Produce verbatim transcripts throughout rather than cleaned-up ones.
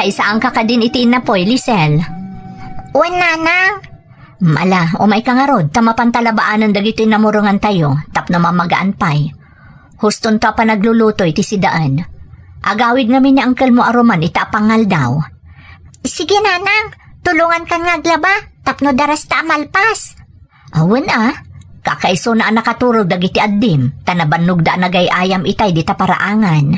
Ay, saanka kadin iti innapoy, Lisel? Wen, nanang. Ala, umayka ngarud, ta mapanta labaanen dagiti namurengantayo, tapno mamagaan pay. Hustonto a panagluluto iti sidaen. Agawid ngamin ni angkelmo a Roman ita a pangaldaw. Sige, nanang, tulongankan nga aglaba, tapno darasta a malpas. Awan a, kakaisuna a nakaturog dagiti addim, ta nabannogda a nagay-ayam itay dita paraangan.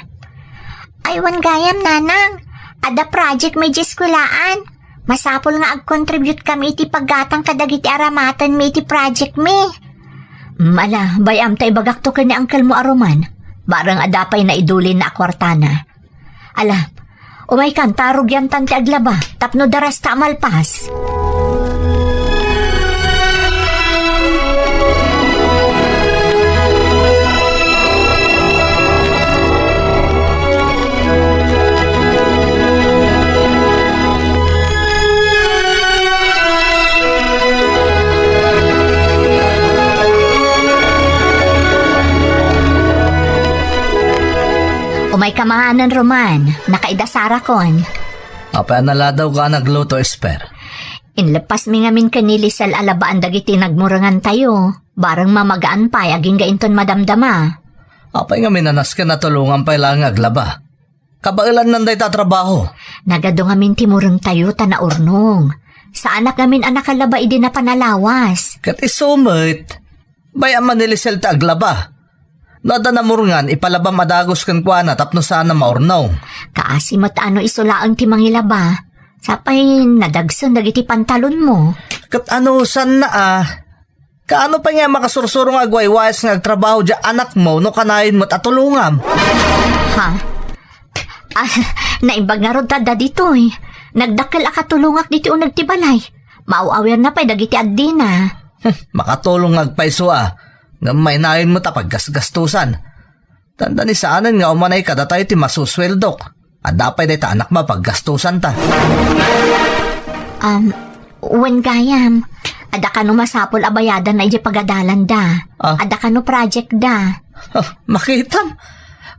Ay, wen gayam, nanang, adda project mi idiay eskuelaan. Masapul nga agcontribute kami iti paggatang kadagiti aramatenmi iti project mi. Ala, bay-am ta ibagakto ken ni angkelmo a Roman. Bareng adda pay naidulinna a kuartana. Ala, umaykan ta rugiantan ti aglaba tapno darasta a malpas. Umayka manen, Roman. Nakaidasarakon. Apay a naladawka a nagluto, Esper? Inleppasmi ngamin ken ni Lisel a labaan dagiti nagmurengantayo. Bareng mamagaan pay agingga inton madamdama. Apay ngamin a nasken a tulongan pay laeng nga aglaba? Kabaelannan dayta a trabaho. Nagadu ngamin ti murengtayo ta naurnong. Saanak ngamin a nakalaba idi napan a lawas. Ket isu met, bay-am a ni Lisel ti aglaba. No adda namurengan, ipalabam a dagus kenkuana tapno saan a maurnong. Kaasi met a no isu laeng ti mangilaba. Sapay nadagsen dagiti pantalonmo. Ket anusanna a? Kaano pay nga makasursuro nga agwaywayas nga agtrabaho diay anakmo no kanayon met a tulongam? Ha? Ah, naimbag ngarud ta adda ditoy. Nagdakkel a katulongak ditoy uneg ti balay. Maaw-awirna pay dagiti addina. Hmm, makatulong nga agpayso a. Ngem mainayon met a paggasgastusan. Dandani saanen nga umanay kadatayo ti masusueldok. Adda pay dayta anakmo a paggastusanta. Um, wen gayam, adda kano masapul a bayadanna idiay pagadalanda. Ah. Adda kano project da. Huh, makitam?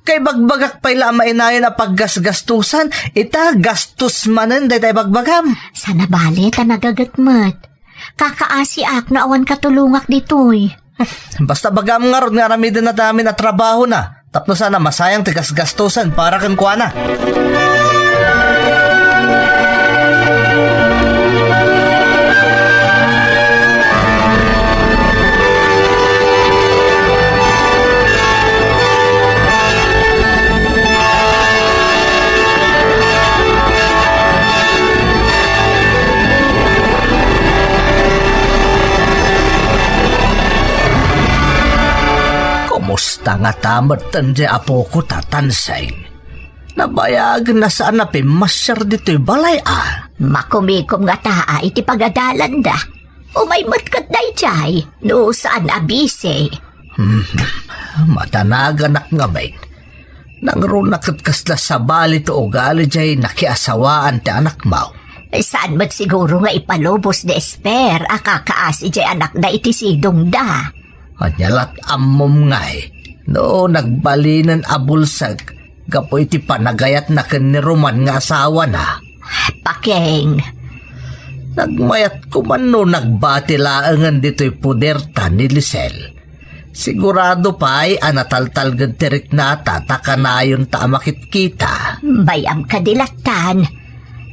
Kaibagbagak pay la a mainayon a paggasgastusan, ita gastos manen dayta ibagbagam. Saan a bale ta nagaget met. Kakaasiak no awan katulongak ditoy. Basta bagam ngarud nga aramiden a damin a trabahona, tapno saan a masayang ti gasgastusan para kenkuana. Kumusta ngata metten ti apoko, Tatanseng? Nabayagen a saan a pimmasiar ditoy balay a. Makumikom ngata iti pagadalanda. Umay met ket daydiay, no saan a bisi. Hmm, madanaganak ngamin. Nangruna ket kasla sabali ti ugali diay nakiasawaan ti anakmo. Saan met siguro nga ipalubos ni Esper a kakaasi diay anakda iti sidongda. Ania lat ammom ngay no nagbalinen a bulsek gapu iti panagayatna ken ni Roman nga asawana? Pakeng. Nagmayat koman no nagbati laengen ditoy poderta ni Lisel. Sigurado pay a nataltalged ti riknata ta kanayonta a makitkita. Bay-am kadi lattan.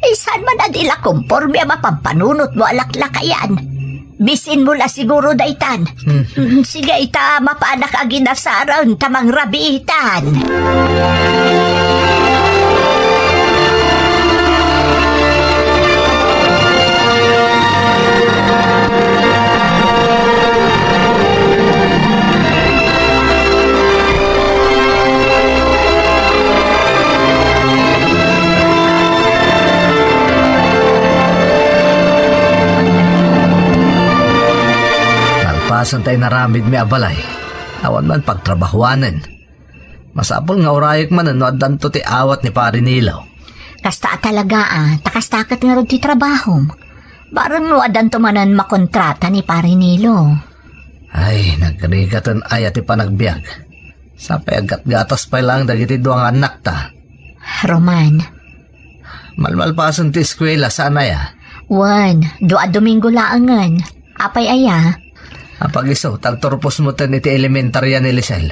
Saan man a di la komporme a mapampanunotmo a laklakayan. Bisinmo la siguro daytan. Hmm. Mm, sige, ita, mapanak a ginasaren ta mangrabiitan. Nalpasan ta inaramidmi a balay, awan man pagtrabahuanen. Masapul nga urayek manen no addanto ti awat ni Pari Nilo. Kasta a talaga a, ta kasta ket ngarud ti trabahom. Bareng no addanto manen makontrata ni Pari Nilo. Ay, nagrigaten aya ti panagbiag. Sapay aggatgatas pay laeng dagiti dua nga annakta. Roman. Malmalpasen ti eskuela, saan aya? Wen, dua a Domingo laengen. Apay aya? Apag-isu, ta agturpos metten iti elementarya ni Lisel.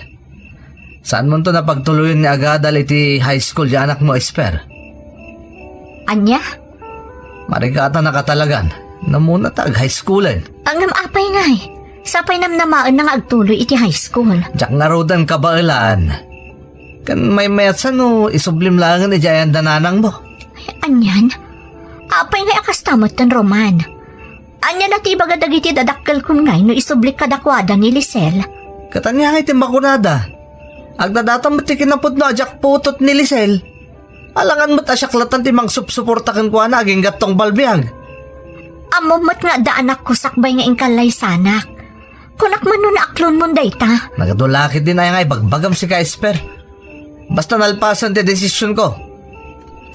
Saanmonto a pagtuloyen nga agadal iti high school ti anakmo, Esper? Ania? Marigatanaka talagan. Namuna ta ag-high schoolen. Ngem apay ngay? Sapay namnamaenna nga agtuloy iti high school. Diak ngaruden kabaelan. Ken maymayatsa no isublim laengen idiay ayan da nanangmo. Ay, anian? Apay ngay a kasta metten, Roman? Ania la ti ibaga dagiti dadakkelkon ngay no isublik kadakuada ni Lisel? Ket ania ngay ti makunada? Agdadata met ti kinapudno a diak putot ni Lisel. Alangan met a siak latta ti mangsupsuporta kenkuana agingga tungpal biag. Ammom met nga adda anakko sakbay nga inkallaysanak. Kunak man no naaklonmon dayta. Nagadu la ketdin aya nga ibagbagam sika, Esper. Basta nalpasen ti desisionko.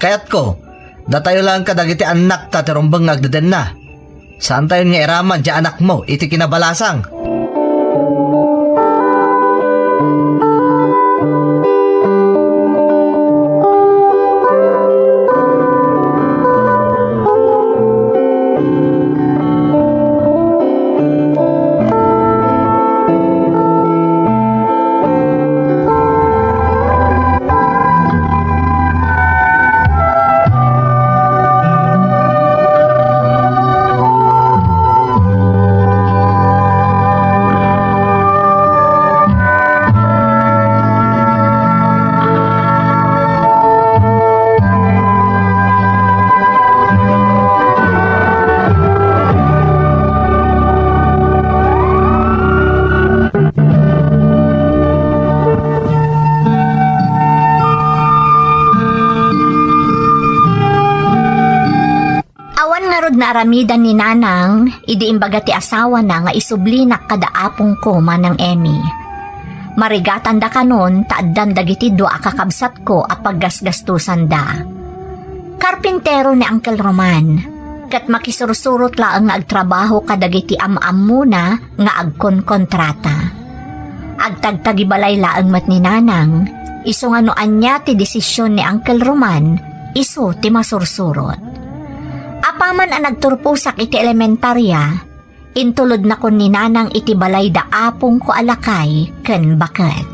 Kayatko, datayo laeng kadagiti annakta ti rumbeng nga agdedenna. Saantayon nga iraman ti anakmo iti kinabalasang. Awan ngarud naaramidan ni Nanang idi imbaga ti asawana nga isublinak kada apongko, Manang Emmy. Marigatanda kanon ta addan dagiti dua a kakabsatko a paggasgastosanda. Karpintero ni Uncle Roman, ket makisursurot laeng nga agtrabaho kadagiti am-ammona nga agkonkontrata. Agtagtagibalay laeng met ni Nanang, isu nga no ania ti desisyon ni Uncle Roman, isu ti masursurot. Apaman a nagturposak iti elementarya, intulodnakon ni Nanang iti balay da apongko a lakay ken baket.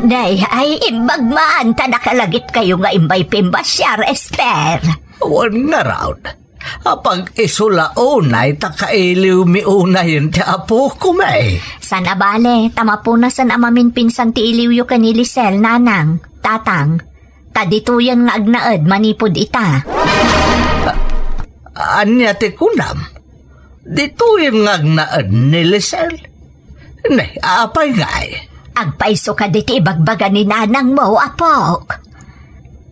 Nay, ay, imbag man ta nakalagipkayo nga imbay pimbasiar, Esper. Wen ngarud, apag-isu la unay ta kailiwmi unayen ti apokon. Saan a bale, ta mapunasen a maminpinsan ti iliwyo ken ni Lisel, Nanang, Tatang. Ta ditoyen nga agnaed manipud ita. A-, ania ti kunam? Ditoyen nga agnaed ni Lisel? Ne, apay ngay? Agpayso kadi ti ibagbaga ni nanangmo, apok.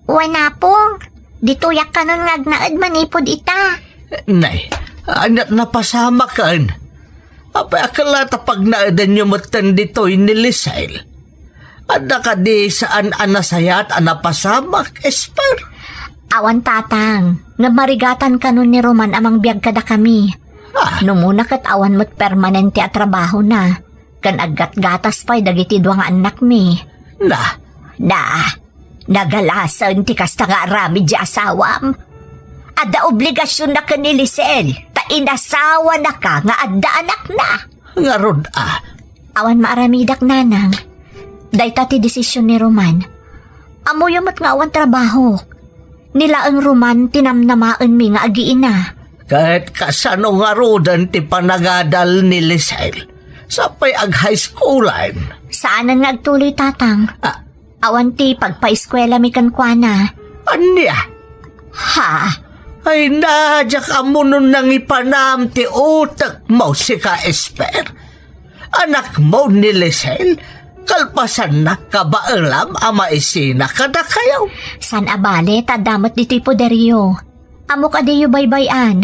Wen, apong, ditoyak kanon nga agnaed manipud ita. Ne, aniat napasamaken? Apay a ket la ta pagnaedenyo metten ditoy ni Lisel? Adda kadi saan a nasayaat a napasamak, Esper? Awan, Tatang, ngem marigatan kanon ni Roman a mangbiag kadakami. Ah. Numuna ket awan met permanente a trabahona, ken aggatgatas pay dagiti dua nga annakmi. Na, na, nagalasen ti kasta nga aramid ti asawam. Adda obligasionna ken ni Lisel, ta inasawanaka nga adda anakna. Ngarud a. Awan maaramidak, Nanang. Dayta ti desisyon ni Roman. Ammoyo met nga awan trabahok. Ni laeng Roman ti namnamaenmi nga agiina. Ket kasano ngaruden ti panagadal ni Lisel? Sapay ag-high schoolen. Saanen nga agtuloy, Tatang. Ah. Awan ti pagpaeskuelami kenkuana. Ania? Ha? Ay, na, diak ammo no nangipanam ti utekmo, sika, Esper. Anakmo ni Lisel, kalpasanna, kabaelam a maisina kadakayo. Saan a bale, ta adda met ditoy poderyo. Ammok a diyo baybay-an.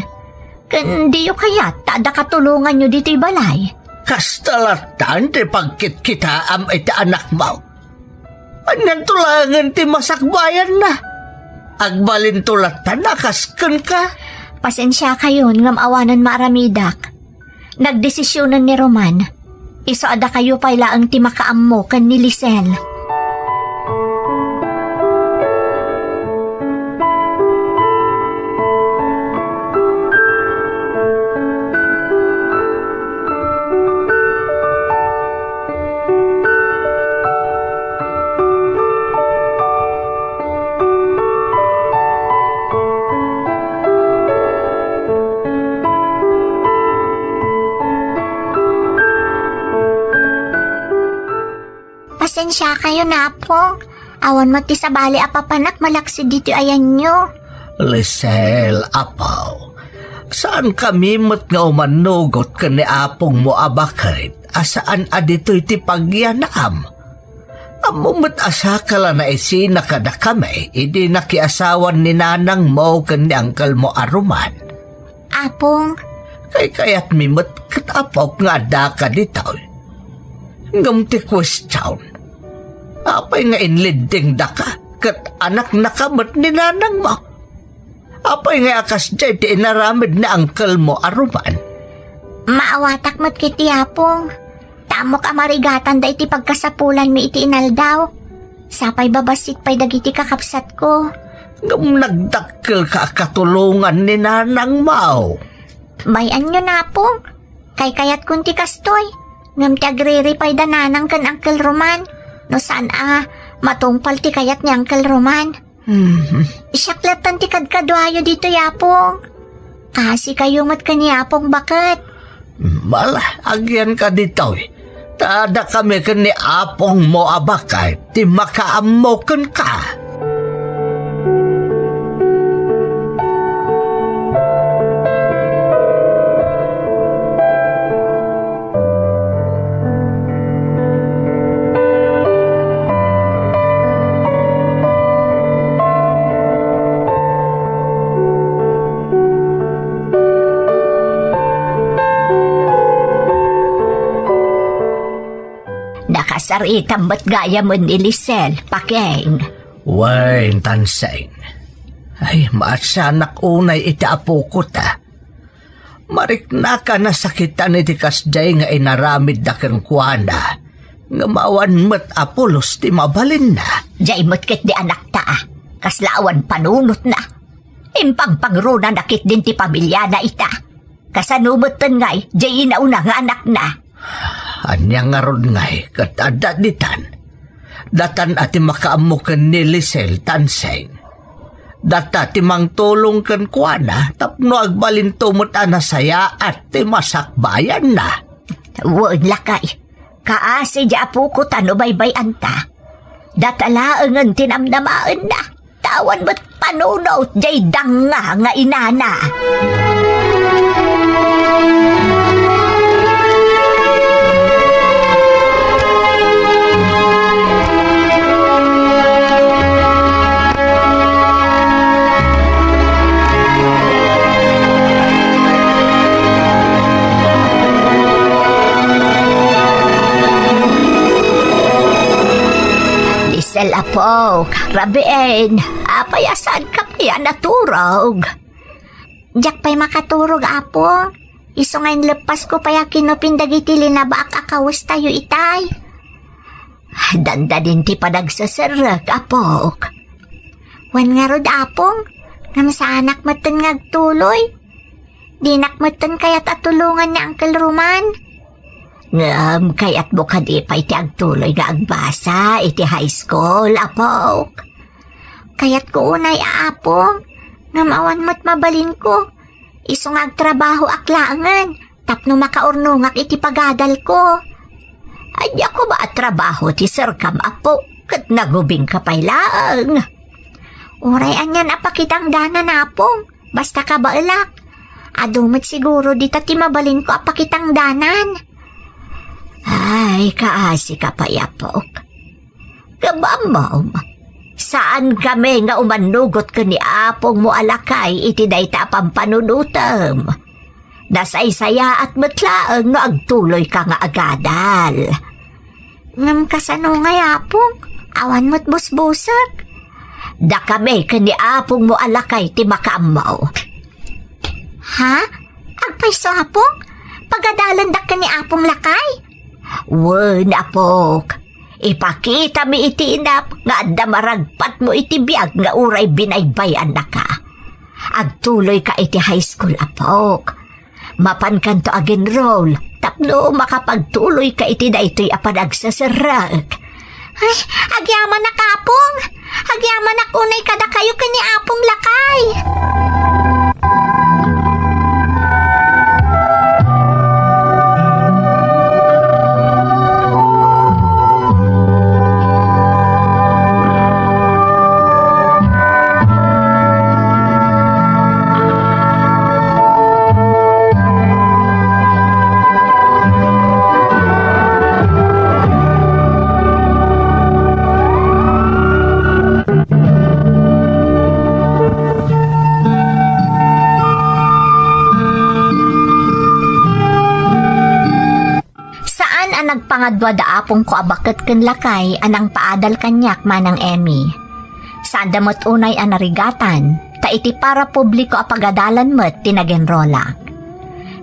Ken diyo kayat ta adda katulonganyo ditoy balay. Kasta lattan ti pagkitkitaam iti anakmo. Anianto laengen ti masakbayanna? Agbalinto latta a kas kenka? Pasensiakayon ngem awanen maaramidak. Nagdesisionen ni Roman. Isu a dakayo pay laeng ti makaammo ken ni Lisel. Pasensiakayon, Apong. Awan met ti sabali a papanak malaksid ditoy ayanyo. Lisel, apo, saankami met nga umanugot ken ni apongmo a baket a saan a ditoy ti pagyanam. Ammom met a sakala naisina kadakami idi nakiasawan ni nanangmo ken ni angkelmo a Roman. Apong. Kaykayatmi met ket apok nga addaka ditoy. Ngem ti question, apay nga inliddingdaka ket anaknaka met ni nanangmo? Apay nga a kasdiay ti inaramid ni angkelmo a Roman? Maawatak met ketdi, Apong. Ta ammok a marigatanda iti pagkasapulanmi iti inaldaw. Sapay babassit pay dagiti kakabsatko. Ngem nagdakkelka a katulongan ni nanangmo. Bay-anyon, Apong. Kaykayatkon ti kastoy. Ngem ti agriri pay da nanang ken Uncle Roman. No saan a matungpal ti kayat ni Uncle Roman. Hmm. Siak latta ti kadkaduayo ditoy, Apong. Kaasikayo met ken ni Apong baket. Ala, agyanka ditoy. Ta dakami ken ni apongmo a baket ti makaammo kenka. Nakasaritam met gayamen ni Lisel, Pakeng. Wen, Tanseng. Ay, maasianak unay iti apoko ta. Mariknaka a nasakitan iti kasdiay nga inaramidda kenkuana, ngem awan met a pulos ti mabalinna. Diay met ketdi anakta, kasla awan panunotna. Impangpangrunana ketdin ti pamiliana ita. Kasano metten ngay, diay inauna nga anakna? Ania ngarud ngay ket adda ditan? Datan a ti makaammo ken ni Lisel, Tanseng. Data ti mangtulong kenkuana tapno agbalinto met a nasayaat ti masakbayanna. Wen, lakay. Kaasi diay apoko ta no baybay-anta. Data laengen ti namnamaenna. Ta awan met panunot diay danga nga inana. Lisel, apok, rabiin, apay a saanka pay a naturog? Diak pay makaturog, Apo. Isu nga inleppasko pay a kinupin dagiti linabaak a kawestayo itay. Dandanin ti panagseserrek, apok. Wen ngarud, Apong, ngem saanak metten nga agtuloy. Dinak metten kayat a tulongan ni Uncle Roman. Ngem kayatmo kadi pay ti agtuloy nga agbasa iti high school, apok? Kayatko unay, Apong, ngem awan met mabalinko. Isu nga agtrabahoak laengen tapno makaurnongak iti pagadalko. Ania koma a trabaho ti serkam, apo, ket nagubingka pay laeng? Uray anian a pakitangdanan, Apong, basta kabaelak. Adu met siguro dita ti mabalinko a pakitangdanan. Ay, kaasika pay, apok. Ngem ammom, saankami nga umanugot ken ni apongmo a lakay iti dayta a pampanunotem. Nasaysayaat met laeng no agtuloyka nga agadal. Ngem kasano ngay, Apong? Awan met busbusek. Dakami ken ni apongmo a lakay ti makaammo. Ha? Agpayso, Apong? Pagadalandak ken ni Apong lakay? Wen, apok. Ipakitami iti inap nga adda maragpatmo iti biag nga uray binaybay-annaka. Agtuloyka iti high school, apok. Mapankanto ag-enroll tapno makapagtuloyka iti daytoy a panagseserrek. Ay, agyamanak, Apong! Agyamanak unay kadakayo ken ni Apong lakay! Saan a nagpangadua da apongko a baket ken lakay a nangpaadal kaniak, Manang Emmy. Saanda met unay a narigatan, ta iti parapubliko a pagadalan met ti nagenrolak.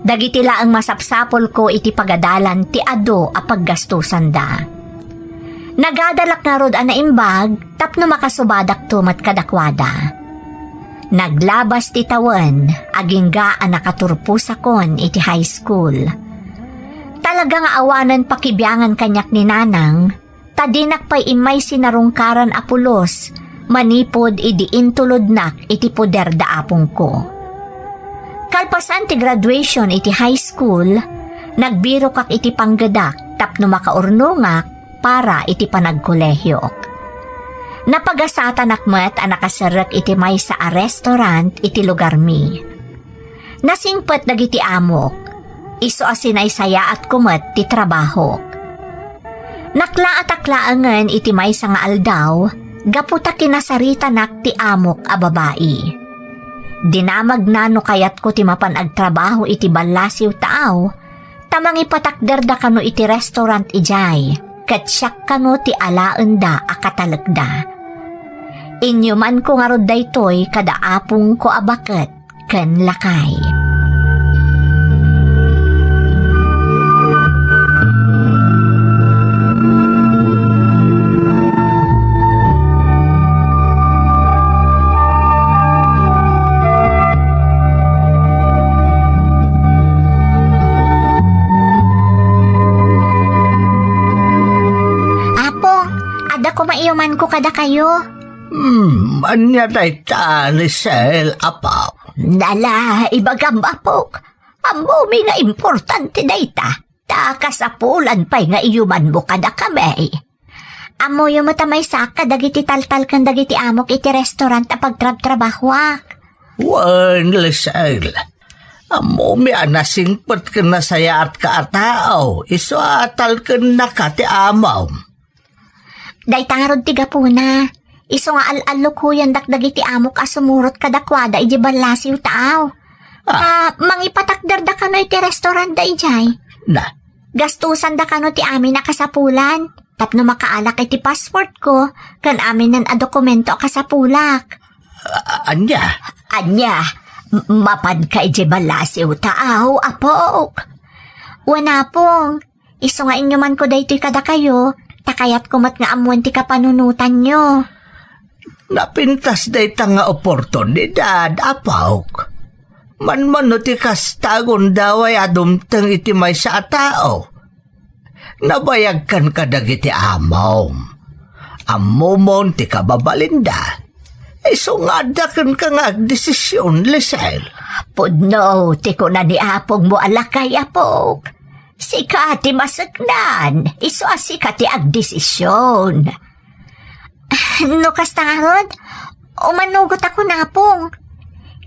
Dagiti laeng masapsapulko iti pagadalan ti adu a paggastusanda. Nagadalak ngarud a naimbag tapno makasubadakto met kadakuada. Naglabas ti tawen, agingga a nakaturposakon iti high school. Talaga nga awanen pakibiangan kaniak ni Nanang, ta dinak pay immay sinarungkaran a pulos manipud idi intulodnak iti poder da apongko. Kalpasan ti graduation iti high school, nagbirokak iti panggedak tapno makaurnongak para iti panagkolehiok. Napagasatanak met a nakaserrek iti maysa a restaurant iti lugarmi. Nasingpet dagiti amok, isu a sinaysayaatko met ti trabahok. Naklaatak laengen iti maysa nga aldaw gapu ta kinasaritanak ti amok a babai. Dinamagna no kayatko ti mapan agtrabaho iti ballasiw taaw, ta mangipatakderda kano iti restaurant idiay, ket siak kano ti alaenda a katalekda. Inyumanko ngarud daytoy kada apongko a baket ken lakay. Apo, adda koma iyomanko kadakayo. Hmm, ania dayta, Lisel, apo? Nala, ibagam, apok. Ammomi nga importante dayta. Ta kasapulan pay nga iyumanmo kadakami. Ammoyo met a maysaak kadagiti taltal ken dagiti amok iti restaurant a pagtrabtrabahoak. Wen, Lisel. Ammomi a nasingpet ken nasayaatka a tao, isu a talkennaka ti amom. Dayta ngarud ti gapuna. Isu nga al-allukoyandak dagiti amok a sumurot kadakuada idiay ballasiw taaw. Ah. Ta mangipatakderda kano iti restaurant da idiay. Na? Gastusanda kano ti amin a kasapulan tapno makaalak iti passportko ken aminen a dokumento a kasapulak. Ah, ania? Ania? M-, mapanka idiay ballasiw taaw, apok? Wen, apong. Isu nga inyumanko daytoy kadakayo, ta kayatko met nga ammoen ti kapanunotanyo. Napintas dayta nga oportunidad, apok. Manmano ti kasta, agundaway a dumteng iti maysa a tao. Nabayagkan kadagiti amom. Ammomon ti kababalinda. Isu nga adda kenka nga agdesisyon, Lisel. Pudno ti kuna ni apongmo a lakay, apok. Sika ti maseknan, isu a sika ti agdesisyon. No kasta ngarud, umanugotako, Apong.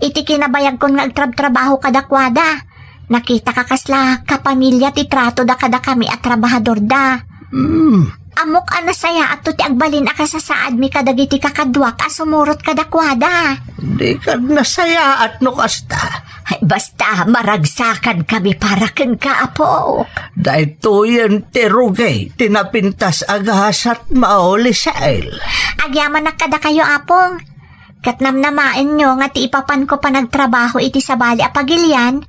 Iti kinabayagkon nga agtrabtrabaho kadakuada, nakitak a kasla kapamilya ti tratoda kadakami a trabahadorda. Hmm, Ammok a nasayaatto ti agbalin a kasasaadmi kadagiti kakaduak a sumurot kadakuada. Dika nasayaat no kasta. Ay, basta, maragsakan kami para kenka, Apok. Daytoyen ti rugi ti napintas a gasatmo, Lisel. Agyamanak kadakayo, Apong. Ket namnamaenyo nga ti ipapanko panagtrabaho iti sabali a pagilian,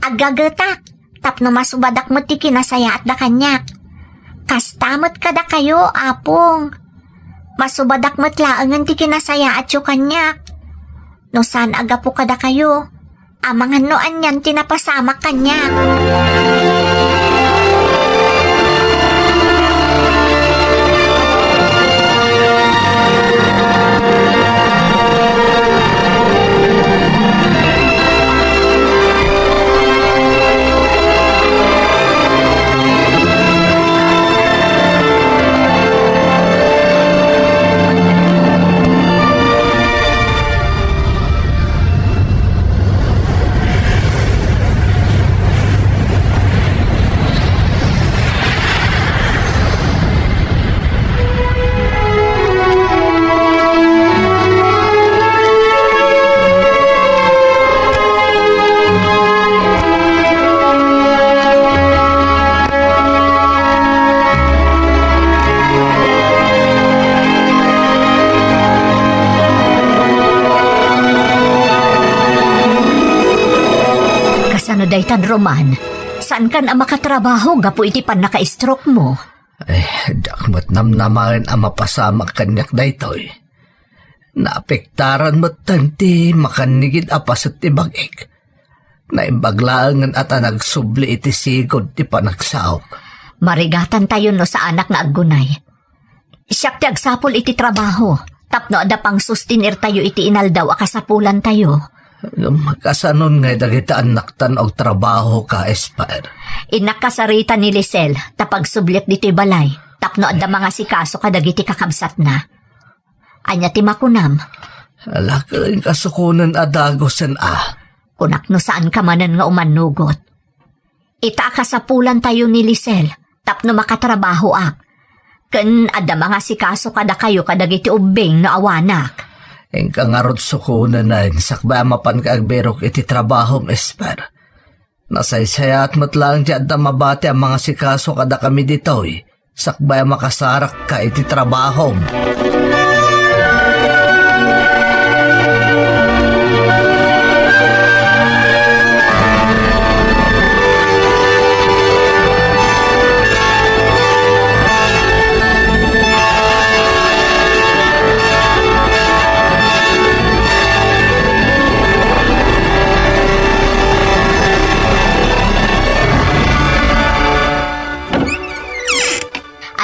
aggagetak, tapno masubadak met ti kinasayaatda kaniak. Kasta met kadakayo, Apong. Masubadak met laengen ti kinasayaatyo kaniak. No saan a gapu kadakayo, amangan no anian ti napasamak kaniak. Kasano daytan, Roman? Saankan a makatrabaho gapu iti pannaka-stroke mo? Eh, diak met namnamaen a mapasamak kaniak daytoy. Naapektaran metten ti makannigid a paset ti bag-ik. Naimbag laengen a ta nagsubli iti sigud ti panagsaok. Marigatantayo no saanak nga aggunay. Siak ti agsapul iti trabaho, tapno adda pangsustenirtayo iti inaldaw a kasapulantayo. Ngem kasanon ngay dagiti annaktan no agtrabahoka, Esper? Innak kasarita ni Lisel, ta pagsubliak ditoy balay, tapno adda mangasikaso kadagiti kakabsatna. Ania ti makunam? Ala, ken kasukonen a dagusen a. Kunak no saanka manen nga umannugot. Ita a kasapulantayo ni Lisel tapno makatrabahoak. Ken adda mangasikaso kadakayo kadagiti ubbing no awanak. Inka ngarud sukonen, sakbay a mapanka agbirok iti trabahom, Esper. Nasaysayaat met laeng ti adda mabati a mangasikaso kadakami ditoy, sakbay a makasarakka iti trabahom.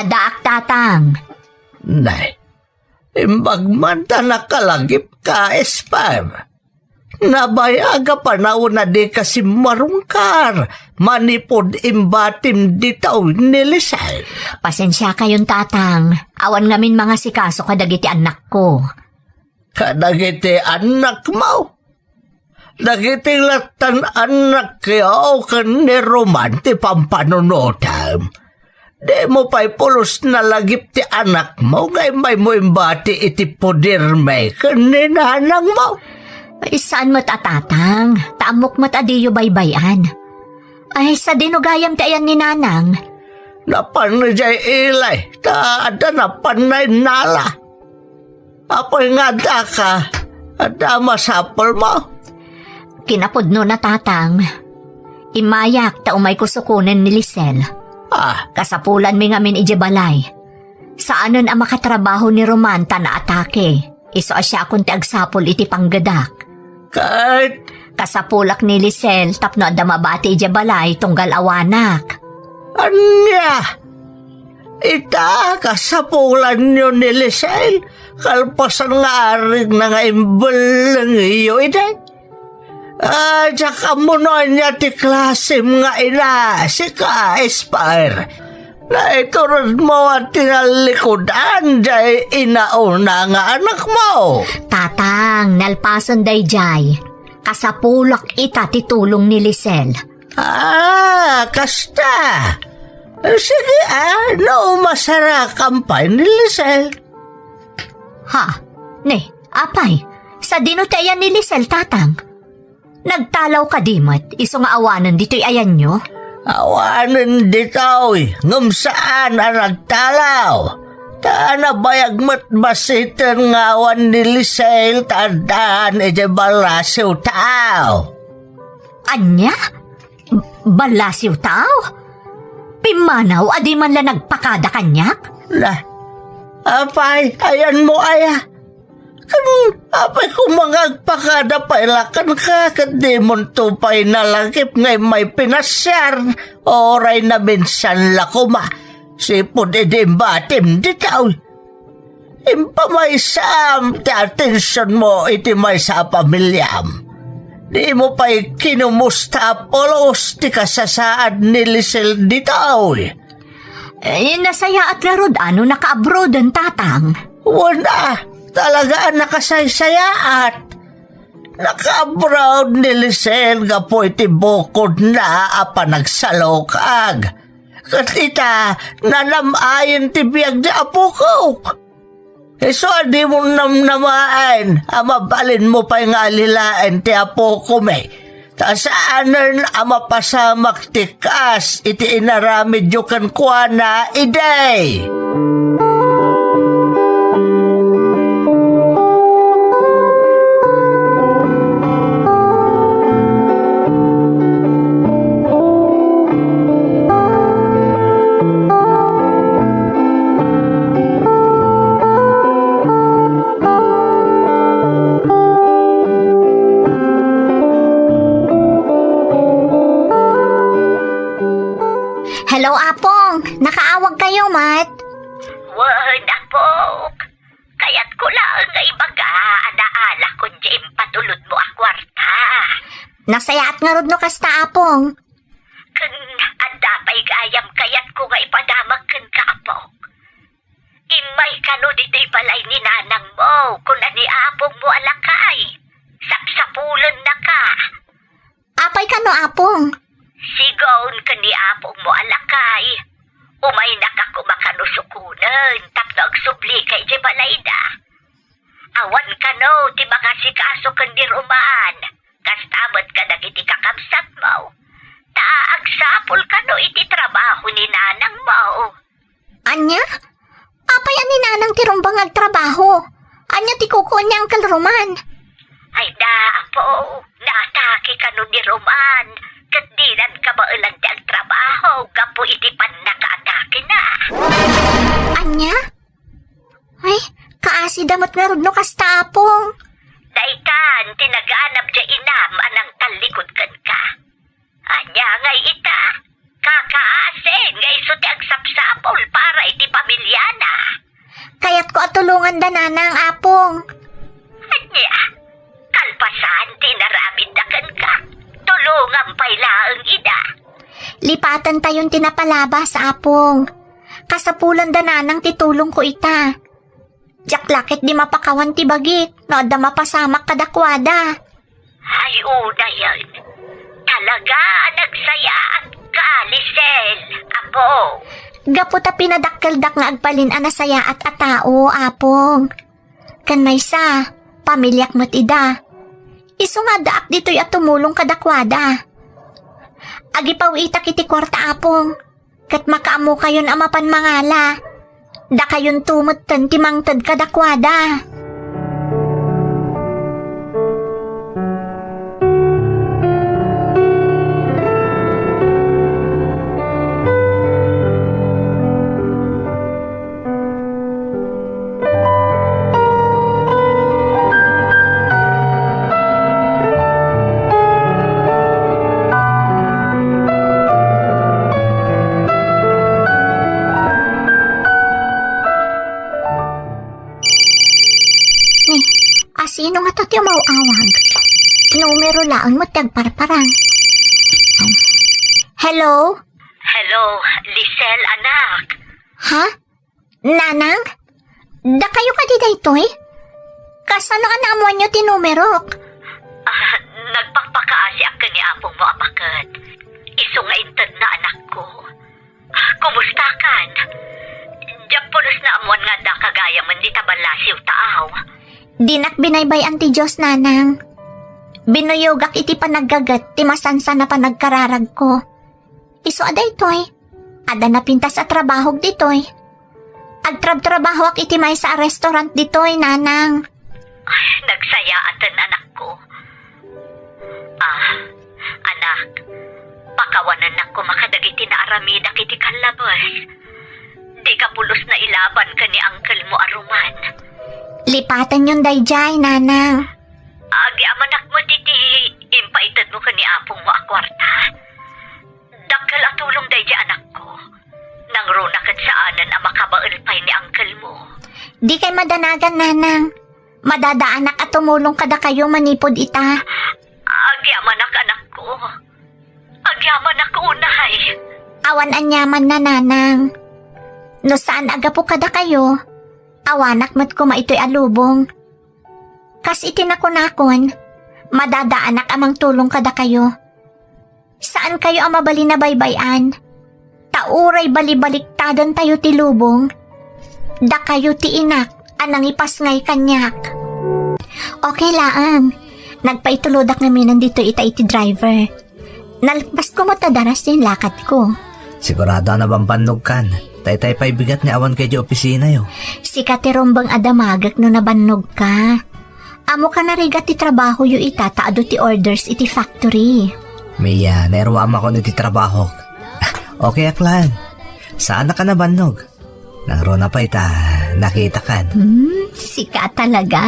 Addaak, Tatang. Nay, imbag man ta nakalagipka, Esper. Nabayag a panawen a dika simmarungkar manipud imbatim ditoy ni Lisel. Pasensiakayon, Tatang. Awan ngamin mangasikaso kadagiti annakko. Kadagiti annakmo? Dagiti lattan annakyo ken ni Roman ti pampanunotem. Dimo pay pulos nalagip ti anakmo nga immaymo imbati iti pudermi ken ni nanangmo? Ay, saan met a, Tatang, ta ammok met a diyo baybay-an. Ay, sadino gayam ti ayan ni Nanang? Napan idiay ili, ta adda napanna innala. Apay nga addaka, adda masapulmo? Kinapudnona, Tatang. Immayak ta umayko sukonen ni Lisel. Ah. Kasapulanmi ngamin idiay balay. Saanen a makatrabaho ni Roman ta naatake. Isu a siakon ti agsapul iti panggedak. Ket? Kasapulak ni Lisel tapno adda mabati idiay balay tunggal awanak. Ania? Ita, kasapulanyo ni Lisel, kalpasan nga arigna nga imbellengyo idi? Ah, diak ammo no ania ti klasem nga ina, sika, Esper. Naituredmo a tinallikudan diay inauna nga anakmo. Tatang, nalpasen daydiay. Kasapulak ita ti tulong ni Lisel. Ah, kasta. Sige, ah, no, masarakam pay ni Lisel. Ha? Ne, apay, sadino ti ayan ni Lisel, tatang? Nagtalaw kadi met, isu nga awanen ditoy ayanyo? Awanen ditoy, ngem saan a nagtalaw. Ta nabayag met basiten nga awan ni Lisel ta addaan idiay ballasiw tao. Ania? Ballasiw tao? Pimmanaw a di man la nagpakada kaniak? La, apay, ayanmo aya? Ken apay koma nga agpakada pay la kenka ket dimonto pay nalagip nga immay pinasiar, uray naminsan la koma, sipud idi imbatim ditoy. Impamaysam ti atensionmo iti maysa a pamiliam. Dimo pay kinumusta a pulos ti kasasaad ni Lisel ditoy. Eh, nasayaat ngarud a no nakaabroaden, tatang? Wen a, talaga a nakasaysayaat. Nakaabroad ni Lisel gapu iti bukodna a panagsalukag. Ket ita, nanam-ayen ti biag ni apokok. Isu a dimo namnamaen a mabalinmo pay nga alilaen ti apokomi, ta saanen a mapasamak ti kas iti inaramidyo kenkuana idi. Hello, Apong. Nakaawag kayo, met? Wen, Apok. Kayatko laeng nga ibaga a naalakon diay impatulodmo a kuarta. Nasayaat ngarud no kasta, Apong. Ken adda pay gayam kayatko nga ipadamag kenka, Apok. Immay kano ditoy balay ni nanangmo, kuna ni apongmo a lakay. Sapsapulennaka. Apay kano, Apong? Sigaon ken ni apongmo a lakay. Umaynaka koma kano sukonen tapno agsublika idiay balayda. Awan kano ti mangasikaso ken ni Roman. Kasta met kadagiti kakabsatmo. Ta agsapul kano iti trabaho ni nanangmo. Ania? Apay a ni nanang ti rumbeng nga agtrabaho? Ania ti kukuon ni Uncle Roman? Ay da, Apo, naatake kano ni Roman, ket dinan kabaelan ti agtrabaho gapu iti pannakaatakena. Ania? Ay, kaasi da met ngarud no kasta, Apong. Daytan ti naganab diay inam a nangtallikud kenka. Ania ngay ita? Kakaasin nga isu ti agsapsapul para iti pamiliana. Kayatko a tulonganda nanang, Apong. Ania? Kalpasan ti inaramidda kenka, tulongam pay laeng ida. Lipatentayon ti napalabas, Apong. Kasapulanda nanang ti tulongko ita. Diak la ketdi mapakawan ti bagik no adda mapasamak kadakuada. Ay, unayen. Talaga a nagsayaatka, Lisel, Apo. Gapu ta pinadakkeldak nga agbalin a nasayaat a tao, Apong. Ken maysa, pamiliak met ida. Isu nga addaak ditoy a tumulong kadakuada. Agipaw-itak iti kuarta, Apong. Ket makaammokayon a mapan mangala. Dakayonto metten ti mangted kadakuada. Ni, asino ngata ti umaw-awag? Numero laeng met ti agparparang. Hello? Hello, Lisel, anak. Ha? Nanang? Dakayo kadi daytoy? Kasano a naammoanyo ti numerok? Ah, nagpakpakaasiak ken ni apongmo a baket. Isu nga intedna, anakko. Kumustakan? Diak pulos naammuan nga addaka gayam dita ballasiw, taaw. Dinak binaybay-an ti Dios, nanang. Binuyogak iti panaggaget ti masansan a panagkararagko. Isu a daytoy, adda napintas a trabahok ditoy. Agtrabtrabahoak iti maysa a restaurant ditoy, nanang. Ay, nagsayaaten, anakko. Ah, anak, pakawanennak koma kadagiti naaramidak iti kallabes. Dika pulos nailaban ken ni uncle mo a Roman. Lipatenyon daydiay, nanang. Agyamanak met iti impaitedmo ken ni apongmo a kuarta. Dakkel a tulong daydi anakko. Nangruna ket saanen a makabael pay ni uncle mo. Dikay madanagan, nanang. Madadaanak a tumulong kadakayo manipud ita. Agyamanak, anakko. Agyamanak unay. Awan aniamanna, nanang. No saan a gapu kadakayo, awanak met koma itoy a lubong. Kas iti nakunakon, madadaanak a mangtulong kadakayo. Saankayo a mabalin a baybay-an. Ta uray balibaliktadentayo ti lubong, dakayo ti inak a nangipasngay kaniak. Okay laeng. Nagpaitulodak ngamin ditoy ita iti driver. Nalpasko met a daras ti inlakadko. Sigurado a nabambannogkan. Taytay pay bigat ni awan kay di opisinayo. Sika ti rumbeng a damagek no nabannogka. Ammoka narigat ti trabahoyo ita ta adu ti orders iti factory. Mia, nairwamakon iti trabahok. Okay ak laeng. Saanak a nabannog. Nangruna pay ta nakitakan. Hmm, sika talaga.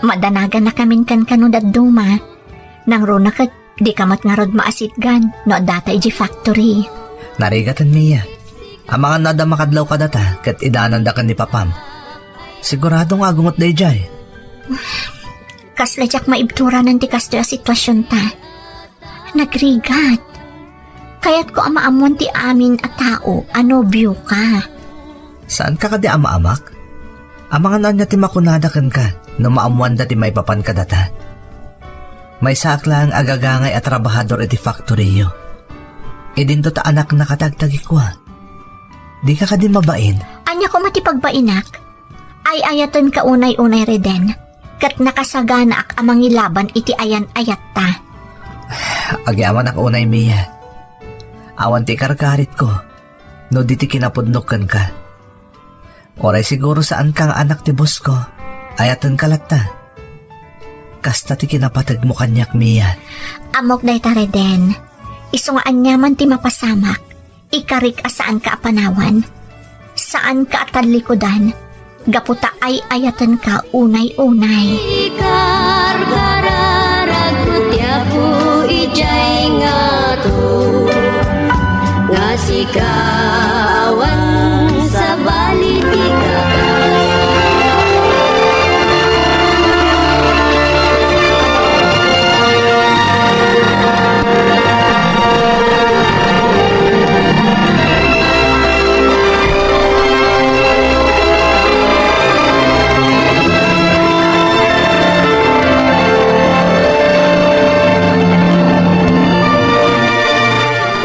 Madanagan nakamin kankano dadduma. Nangruna ket dika met ngarud maasitgan no addata iti factory. Narigaten, Mia. Amangan no adda makadlaw kadata ket idananda ken ni papam. Sigurado nga agungot daydiay. Kasla diak maibturanan ti kastoy a situasionta. Nagrigat. Kayatko a maammuan ti amin a tao a nobioka. Saanka kadi a maamak? Amangan no ania ti makunada kenka no maammuanda ti maipapan kadata. Maysaak laeng a gagangay a trabahador iti faktoriyo. Idinto ta anakna katagtagikua. Dika kadi mabain? Ania koma ti pagbainak? Ay-ayatenka unay-unay, Reden, ket nakasaganaak a mangilaban iti ayan-ayatta. Agyamanak unay, Mia. Awan ti ikarkaritko no di ti kinapudnok kenka. Uray siguro saanka nga anak ti bosko, ayatenka latta. Kasta ti kinapategmo kaniak, Mia. Ammok dayta, Reden. Isu nga aniaman ti mapasamak, ikarik a saanka a panawan. Saanka a tallikudan, gapu ta ay-ayatenka unay-unay. Ikarkararagko ti Apo idiay ngato, nga sika awan sabali ti kakas.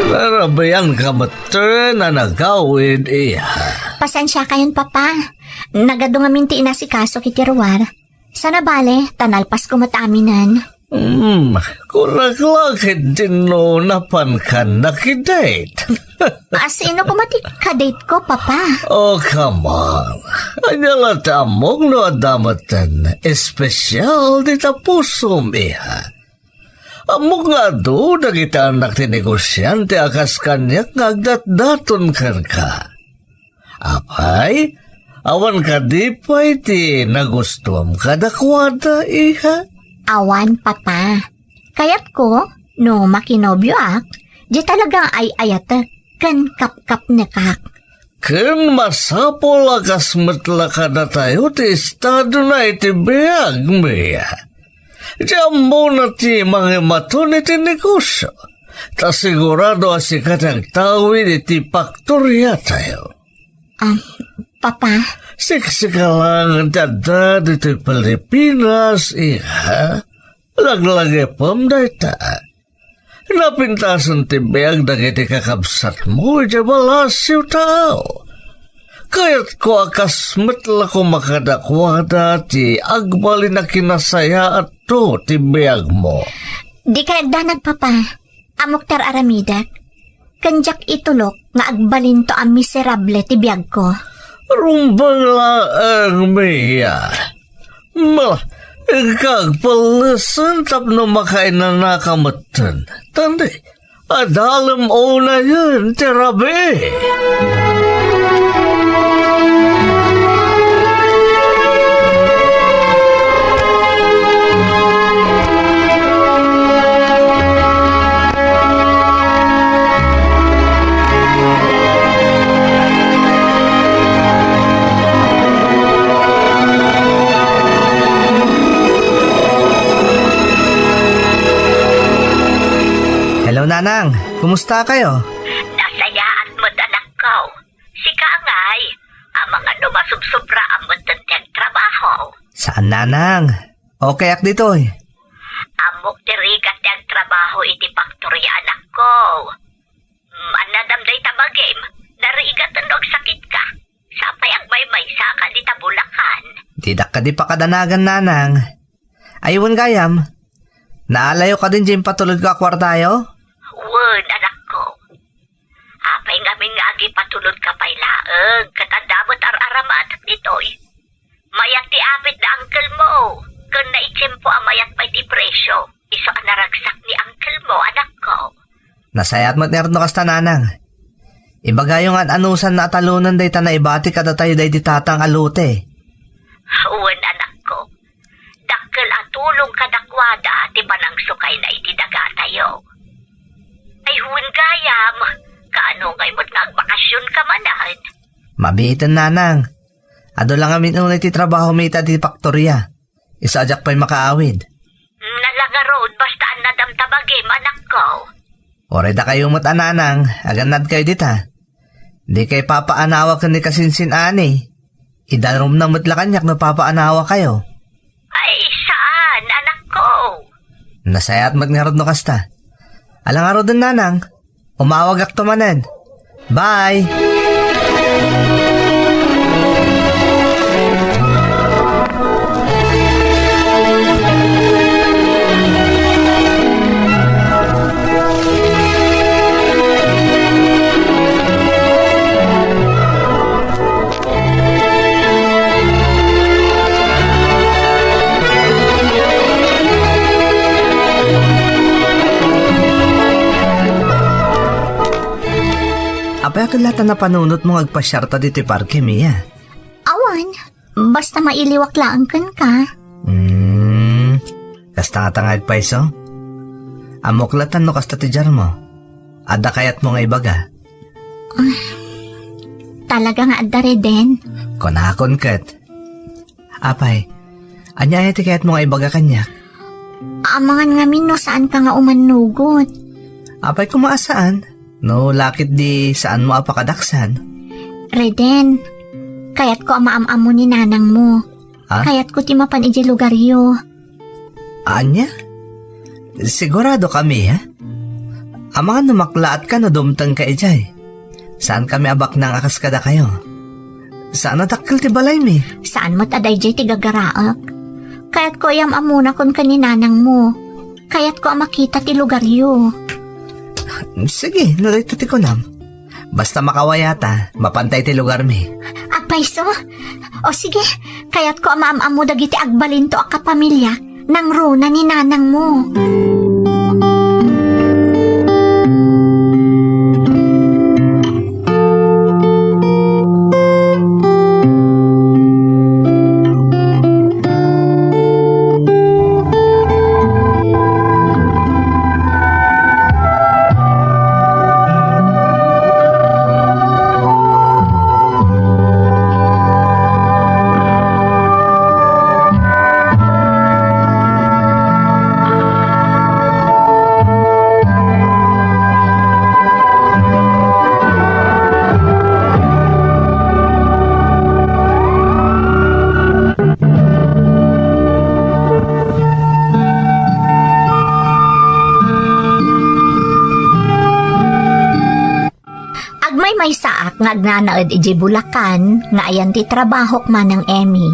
Narabian ka met a nagawid, iha. Pasensiakayon, Papa. Nagadu ngamin ti inasikaso iti ruar. Sana bale, ta nalpasko met aminen. Hmm, kunak la ket dinno napanka nakidate. Asino koma ti kadate ko, Papa? Oh, come on. Ania la ti ammok no adda metten espesyal dita pusom, iha? Ammok nga adu dagiti annak ti negosiante a kas kaniak nga agdatdaton kenka. Apay, awan kadi pay ti nagustuam kadakuada, iha? Awan, Papa. Kayatko, no makinobioak, di talaga ay-ayatek ken kapkapnekak. Ken masapul a kas met la kadatayo ti estadona iti biag, Mia. Ti ammona ti mangimaton iti negosio, ta sigurado a sika ti agtawid iti faktoriatayo. Ah, Papa. Siksika laeng ti adda ditoy Pilipinas, iha. Laglagipem dayta. Napintasen ti biag dagiti kakabsatmo idiay Balasiw, tao. Kayatko a kas met la koma kadakuada ti agbalin a kinasayaatto ti biagmo. Dikay agdanag, Papa. Ammok ti ar-aramidek. Ken diak itulok nga agbalinto a miserable ti biagko. Rumbeng laeng, Mia. Ma, inka agpellesen tapno makainanaka metten. Tandi, adalem unayen ti rabii. Hello, Nanang. Kumusta kayo? Nasayaat met, anakko. Sika ngay, amangan no masubsobraam metten ti agtrabaho. Saan, Nanang. Okay ak ditoy. Ammok ti rigat ti agtrabaho iti faktoria, anakko. Mm, annadam dayta bagim, narigaten no agsakitka. Sapay agmaymaysaka dita Bulacan. Didak kadi pakadanagan, Nanang. Ay, wen gayam, naalayo kadin diay impatulodko a kuartayo? Wen, anakko. Apay ngamin nga agipatulodka pay laeng, ket adda met ar-aramatek ditoy. Mayat ti apit da uncle mo, ken naitiempo a mayat pay ti presio. Isu a naragsak ni uncle mo, anakko. Nasayaat met ngarud no kasta, Nanang. Ibagayo nga an-anusanna a talonen dayta naibati kadatayo daydi tatang a lote. Wen, anakko. Dakkel a tulong kadakuada ti panangsukayna iti dagatayo. Ay, wen gayam, kaano ngay met nga agbakasionka manen? Mabiiten, Nanang. Adu la ngamin unay ti trabahomi ita ti faktoria. Isu a diak pay makaawid. Nala ngarud, basta annadam ta bagim, anakko. Uray dakayo met a Nanang, agannadkayo dita. Dikay papaanawa ken ni kasinsin-ani. Idarumna met la kaniak no papaanawakayo. Ay, saan, anakko. Nasayaat met ngarud no kasta. Ala ngaruden, Nanang. Umawagakto manen. Bye! Apay a ket la ta napanunotmo nga agpasiarta ditoy parke, Mia? Awan, basta mailiwak laeng kenka. Hmm, kasta ngata nga agpayso? Ammok latta no kasta ti diarmo. Adda kayatmo nga ibaga? Ah, talaga nga adda, Reden. Kunakon ket. Apay, ania aya ti kayatmo nga ibaga kaniak? Amangan ngamin no saanka nga umannugot. Apay, koma a saan? No, lakit di saanmo a pakadaksan? Reden, kayatko a maam-ammo ni nanangmo. Ah? Kayatko ti mapan idiay lugaryo. Ania? Sigurado kami, ha? Amangan no maklaat ka no dumteng ka idiay. Saan kami a baknang a kas kadakayo. Saan a dakkel ti balaymi. Saan met a daydiay ti gagaraek. Kayatko a yam-ammona kenka ni nanangmo. Kayatko a makita ti lugaryo. Sige, no dayta ti kunam. Basta makawayata, mapantay ti lugarmi. Agpayso? O sige, kayatko a maam-ammo dagiti agbalinto a kapamiliak nangruna ni nanangmo. nga agnanaed idiay Bulacan nga ayan ti trabahok, Manang Emmy.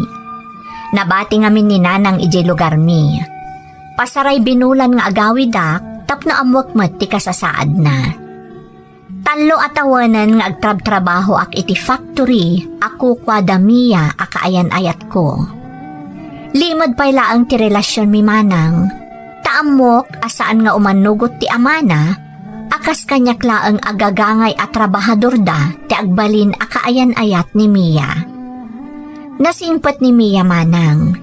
Nabati ngamin ni Nanang idiay lugarmi. Pasaray binulan nga agawidak tapno ammoek met ti kasasaadna. Tallo a tawenen nga agtrabtrabahoak iti factory a kukuada Mia a kaayan-ayatko. Limed pay laeng ti relasionmi, Manang, ta ammok a saan nga umanugot ti amana a kas kaniak laeng a gagangay a trabahadorda ti agbalin a kaayan-ayat ni Mia. Nasingpet ni Mia, Manang.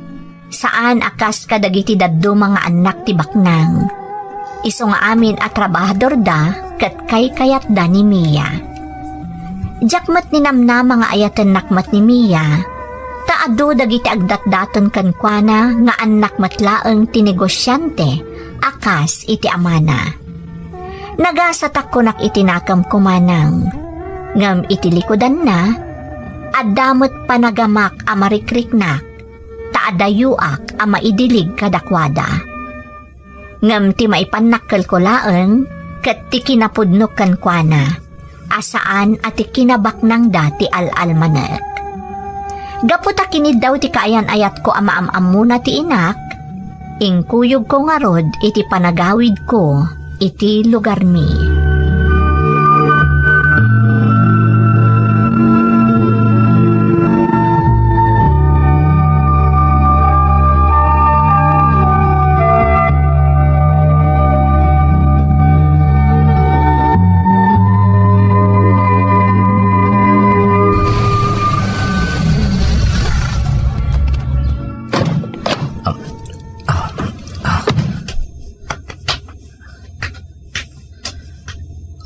Saan a kas kadagiti dadduma nga annak ti baknang. Isu nga amin a trabahadorda ket kaykayatda ni Mia. Diak met ninamnama nga ayatennak met ni Mia, ta adu dagiti agdatdaton kenkuana nga annak met laeng ti negosiante a kas iti amana. Nagasatak kunak iti nakemko, Manang. Ngem iti likudanna, adda met panagamak a marikriknak, ta adayoak a maidilig kadakuada. Ngem ti maipannakkelko laeng ket ti kinapudnok kenkuana, a saan a ti kinabaknangda ti al-almanek. Gapu ta kiniddaw ti kaayan-ayatko a maam-ammona ti inak, inkuyogko ngarud iti panagawidko iti lugarmi.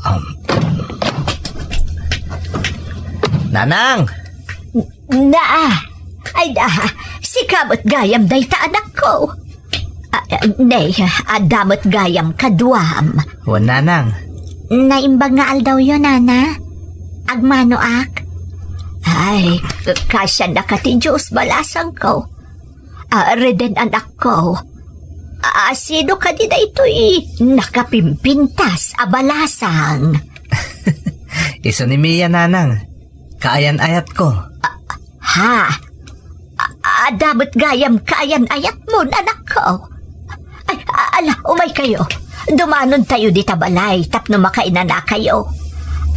Um, Nanang! Na, ay da, sika met gayam dayta, anakko. Ah, ne, adda met gayam kaduam. Wen, Nanang. Naimbag nga aldawyo, Nana. Agmanoak. Ay, kasiannaka ti Dios, balasangko. Ah, Reden, anakko. Ah, sino kadi daytoy nakapimpintas a balasang? Isu ni Mia, Nanang. Kaayan-ayatko. Ah, ha? Ah, adda met gayam kaayan-ayatmo, anakko. Ay, ah, ala, umaykayo. Dumanontayo dita balay tapno makainanakayo.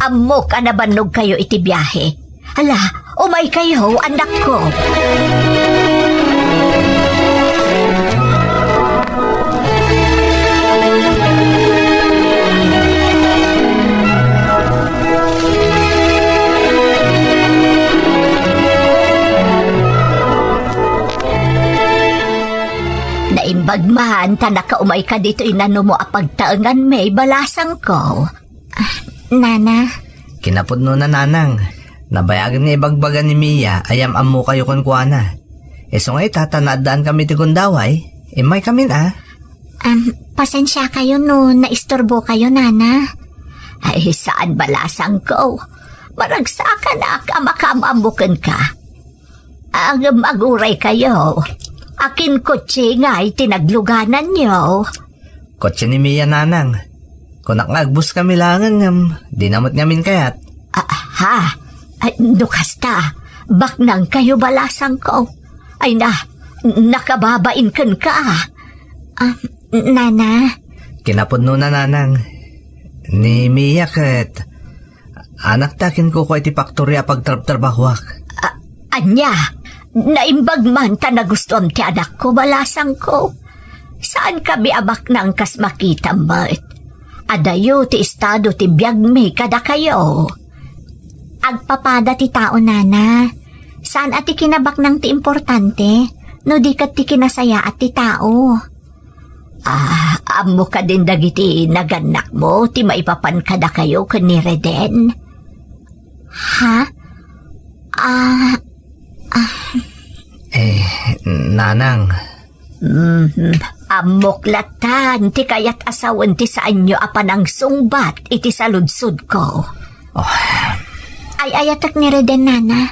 Ammok a nabannogkayo iti biahe. Ala, umaykayo, anakko. Naimbag man ta nakaumayka ditoy nanumo a pagtaenganmi, balasangko. Ah, Nana. Kinapudnona, Nanang. Nabayagen nga ibagbaga ni Mia a yam-ammokayo kenkuana. Isu nga ita, ta naaddankami iti gundaway, immaykamin a. Am, pasensiakayo no naisturbokayo, Nana. Ay, saan, balasangko. Maragsakanak a makaam-ammo kenka. Ngem aguraykayo. Akin kotse ngay ti naglugananyo? Kotse ni Mia, Nanang. Kunak nga agbuskami laengen ngem dina met ngamin kayat. Ah, ha? Ay, no kasta, baknangkayo, balasangko. Ay na, nakababain kenka. Ah, Nana? Kinapudnona, Nanang. Ni Mia ket anakta kinkukua iti faktori a pagtrabtrabahoak. A-, ania? Naimbag man ta nagustuam ti anakko, balasangko. Saankami a baknang kas makitam met. Adayo ti estado ti biagmi kadakayo. Agpapada ti tao, Nana. Saan a ti kinabaknang ti importante, no di ket ti kinasayaat ti tao. Ah, ammo kadin dagiti nagannakmo ti maipapan kadakayo ken ni Reden? Ha? Ah, ah. Eh, Nanang. Mhm. Ammok latan ti kayat a sawen ti saanyo a panangsungbat iti saludsodko. Oh. Ay-ayatek ni Reden, Nana.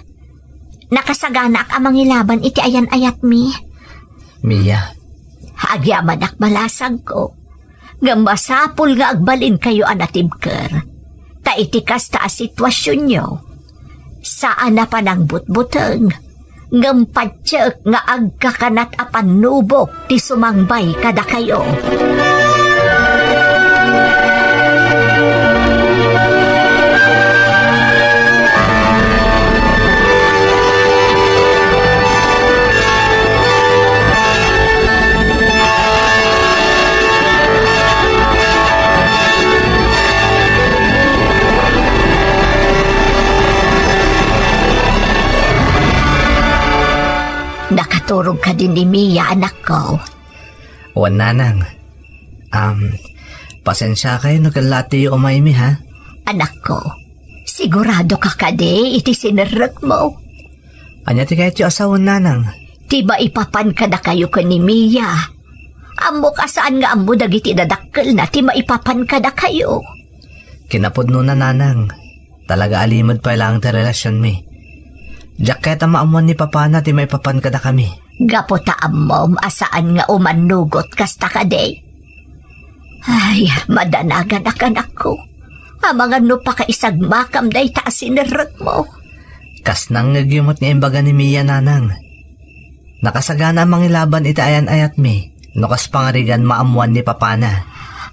Nakasaganaak a mangilaban iti ayan-ayatmi. Mia. Agyamanak, balasangko. Ngem masapul nga agbalinkayo a natibker. Ta iti kasta a situasionyo, Saan a panangbutbuteng, ngem patiek nga agkakanat a pannubok ti sumangbay kadakayo. Nakaturog kadi ni Mia, anakko? Wen, nanang. Am, pasensiakay no kella tiyo umaymi, ha? Anakko, sigurado ka kadi iti sinerrekmo? Ania ti kayatyo a sawen, nanang? Ti maipapan kadakayo ken ni Mia. Ammok a saan nga ammo dagiti dadakkelna ti maipapan kadakayo. Kinapudnona, nanang. Talaga a limed pay laeng ti relasionmi. Diak kayat a maammuan ni papana ti maipapan kadakami. Gapu ta ammom a saan nga umannugot kasta kadi. Ay, madanaganak, anakko. Amangan no pakaisagmakam dayta a sinerrekmo. Kas nangngegyo met nga imbaga ni Mia, nanang. Nakasagana a mangilaban iti ayan-ayatmi no kas pangarigan maammuan ni papana.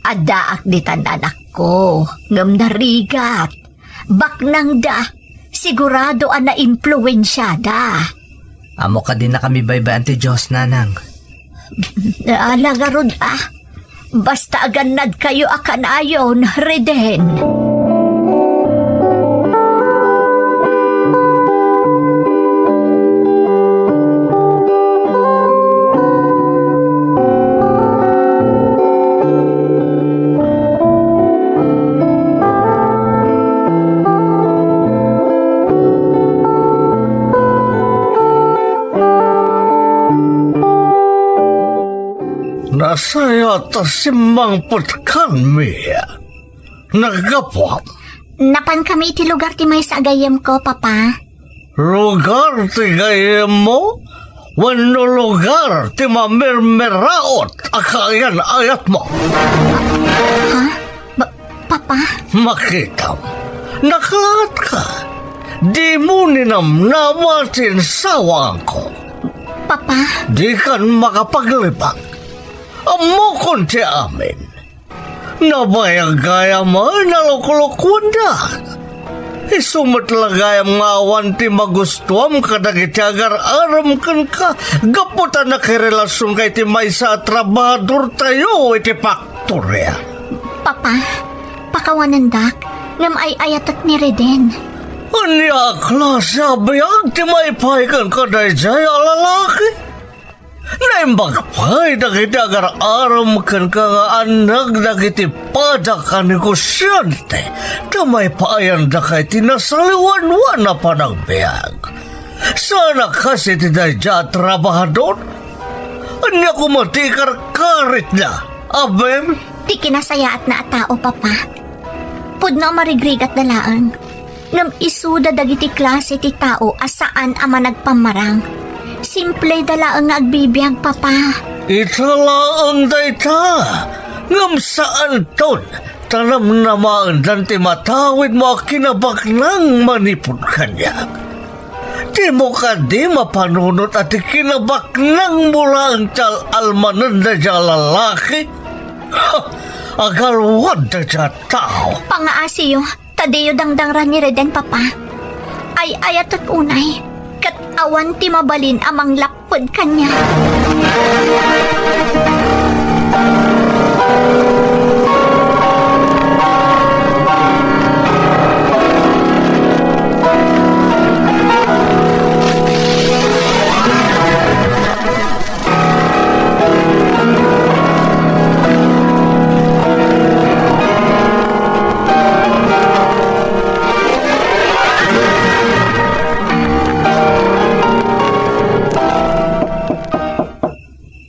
Addaak ditan, anakko, ngem narigat. Baknangda. Sigurado a naimpluensiada. Ammo kadi nakami baybay-an ti Dios, nanang. Ala ngarud a. Basta agannadkayo a kanayon, Reden. Nasayaat a simmangpetkan, Mia. Naggapuam. Napankami iti lugar ti maysa a gayyemko, Papa. Lugar ti gayyemmo? Wenno lugar ti mamirmiraot a kaayan-ayatmo? Ha? Ba-, Papa? Makitam, naklaatka. Dimo ninamnama ti insawaanko. Papa? Dikan makapaglibak. Ammokon ti amin. Nabayag gayam a naluklukuendak. Isu met la gayam nga awan ti magustuam kadagiti agar-arem kenka gapu ta nakirelasionka iti maysa a trabahadortayo iti faktoria. Papa, pakawanendak, ngem ay-ayatek ni Reden. Ania a klase a biag ti maipaay kenka daydiay a lalaki? Naimbag pay dagiti agar-arem kenka nga annak dagiti padak a negosiante ta maipaayandaka iti nasaliwanwan a panagbiag. Saan a kas iti daydiay a trabahador? Ania koma ti ikarkaritna, abim? Ti kinasayaatna a tao, Papa. Pudno a marigrigatda laeng. Ngem isuda dagiti klase ti tao a saan a managpammarang. Simpleda laeng nga agbibiag, Papa. Ita laeng dayta, ngem saanton ta namnamaendan ti matawidmo a kinabaknang manipud kaniak. Dimo kadi mapanunot a ti kinabaknangmo laeng ti al-almanen daydiay a lalaki? Ha! Agalwad daydiay a tao! Pangaasiyo, ta diyo dangdangra ni Reden, Papa. Ay-ayatek unay, ket awan ti mabalin a manglapped kaniak.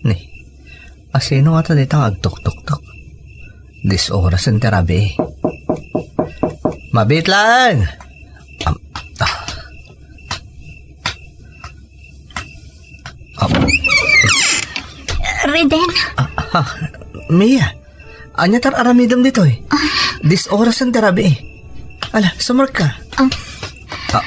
Ni, asino ngata dayta nga agtuktoktok? Dis orasen ti rabii. Mabiit laeng! Am-, ah. Am-, Reden? Ah, ah, Mia, ania ti ar-aramidem ditoy? Ah. Dis orasen ti rabii. Ala, sumrekka. Ah. Ah.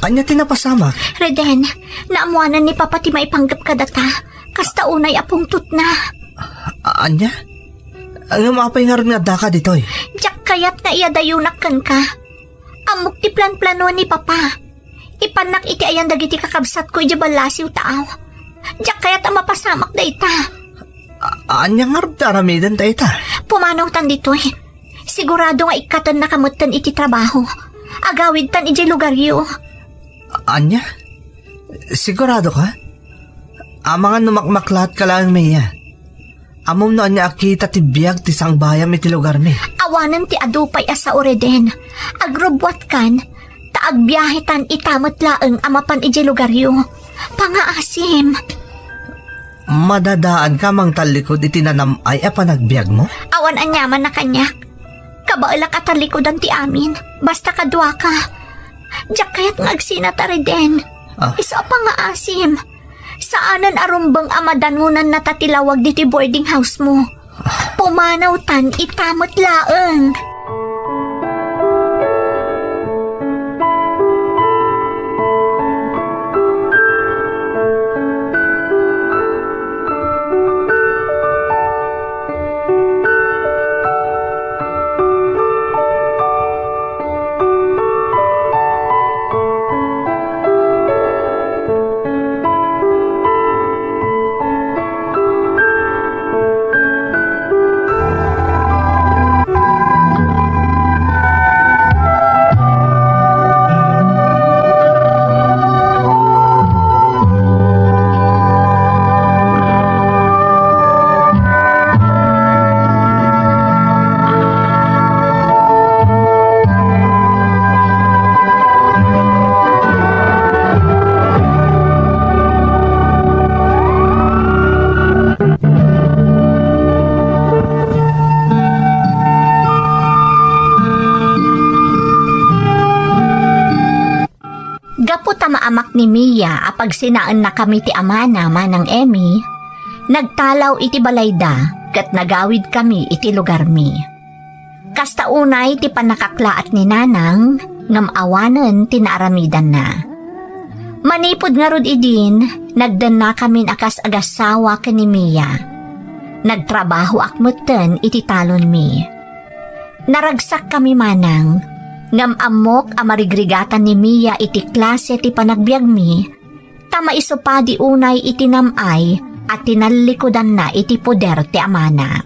Ania ti napasamak? Reden, naammoanan ni Papa ti maipanggep kadata. Kasta unay a pungtotna. A-, ania? Ngem apay ngarud nga addaka ditoy? Diak kayat nga iyadayonak kenka. Ammok ti planplano ni Papa. Ipannak iti ayan dagiti kakabsatko idiay ballasiw ta aw. Diak kayat a mapasamak dayta. A-, ania ngarud ti aramiden dayta? Pumanawtan ditoy. Sigurado nga ikkatennaka metten iti trabaho. Agawidtan idiay lugaryo. Ania? Sigurado ka? Amangan no makmaklaat ka laeng, Mia. Ammom no ania a kita ti biag ti sangbayam iti lugarmi. Awanen ti adu pay a sao, Reden. Agrubbuatkan, ta agbiahetan ita met laeng a mapan idiay lugaryo. Pangaasim. Madadaanka mangtallikud iti nanam-ay a panagbiagmo? Awan aniaman a kaniak. Kabaelak a tallikudan ti amin. Basta kaduaka. Diak kayat nga agsinat a Reden. Ah. Isu a pangaasim. Saanen a rumbeng a madanonannata ti lawag ditoy boarding house mo. Pumanawtan ita met laeng. Gapu ta maamak ni Mia a pagsinaennakami ti amana, Manang Emmy, nagtalaw iti balayda ket nagawidkami iti lugarmi. Kasta unay ti pannakaklaat ni Nanang, ngem awanen ti naaramidanna. Manipud ngarud idin, nagdennakamin a kas agassawa ken ni Mia. Nagtrabahoak metten iti talonmi. Naragsakkami manang, ngem ammok a marigrigatan ni Mia iti klase ti panagbiagmi, ta maisupadi unay iti nam-ay a tinallikudanna iti poder ti amana.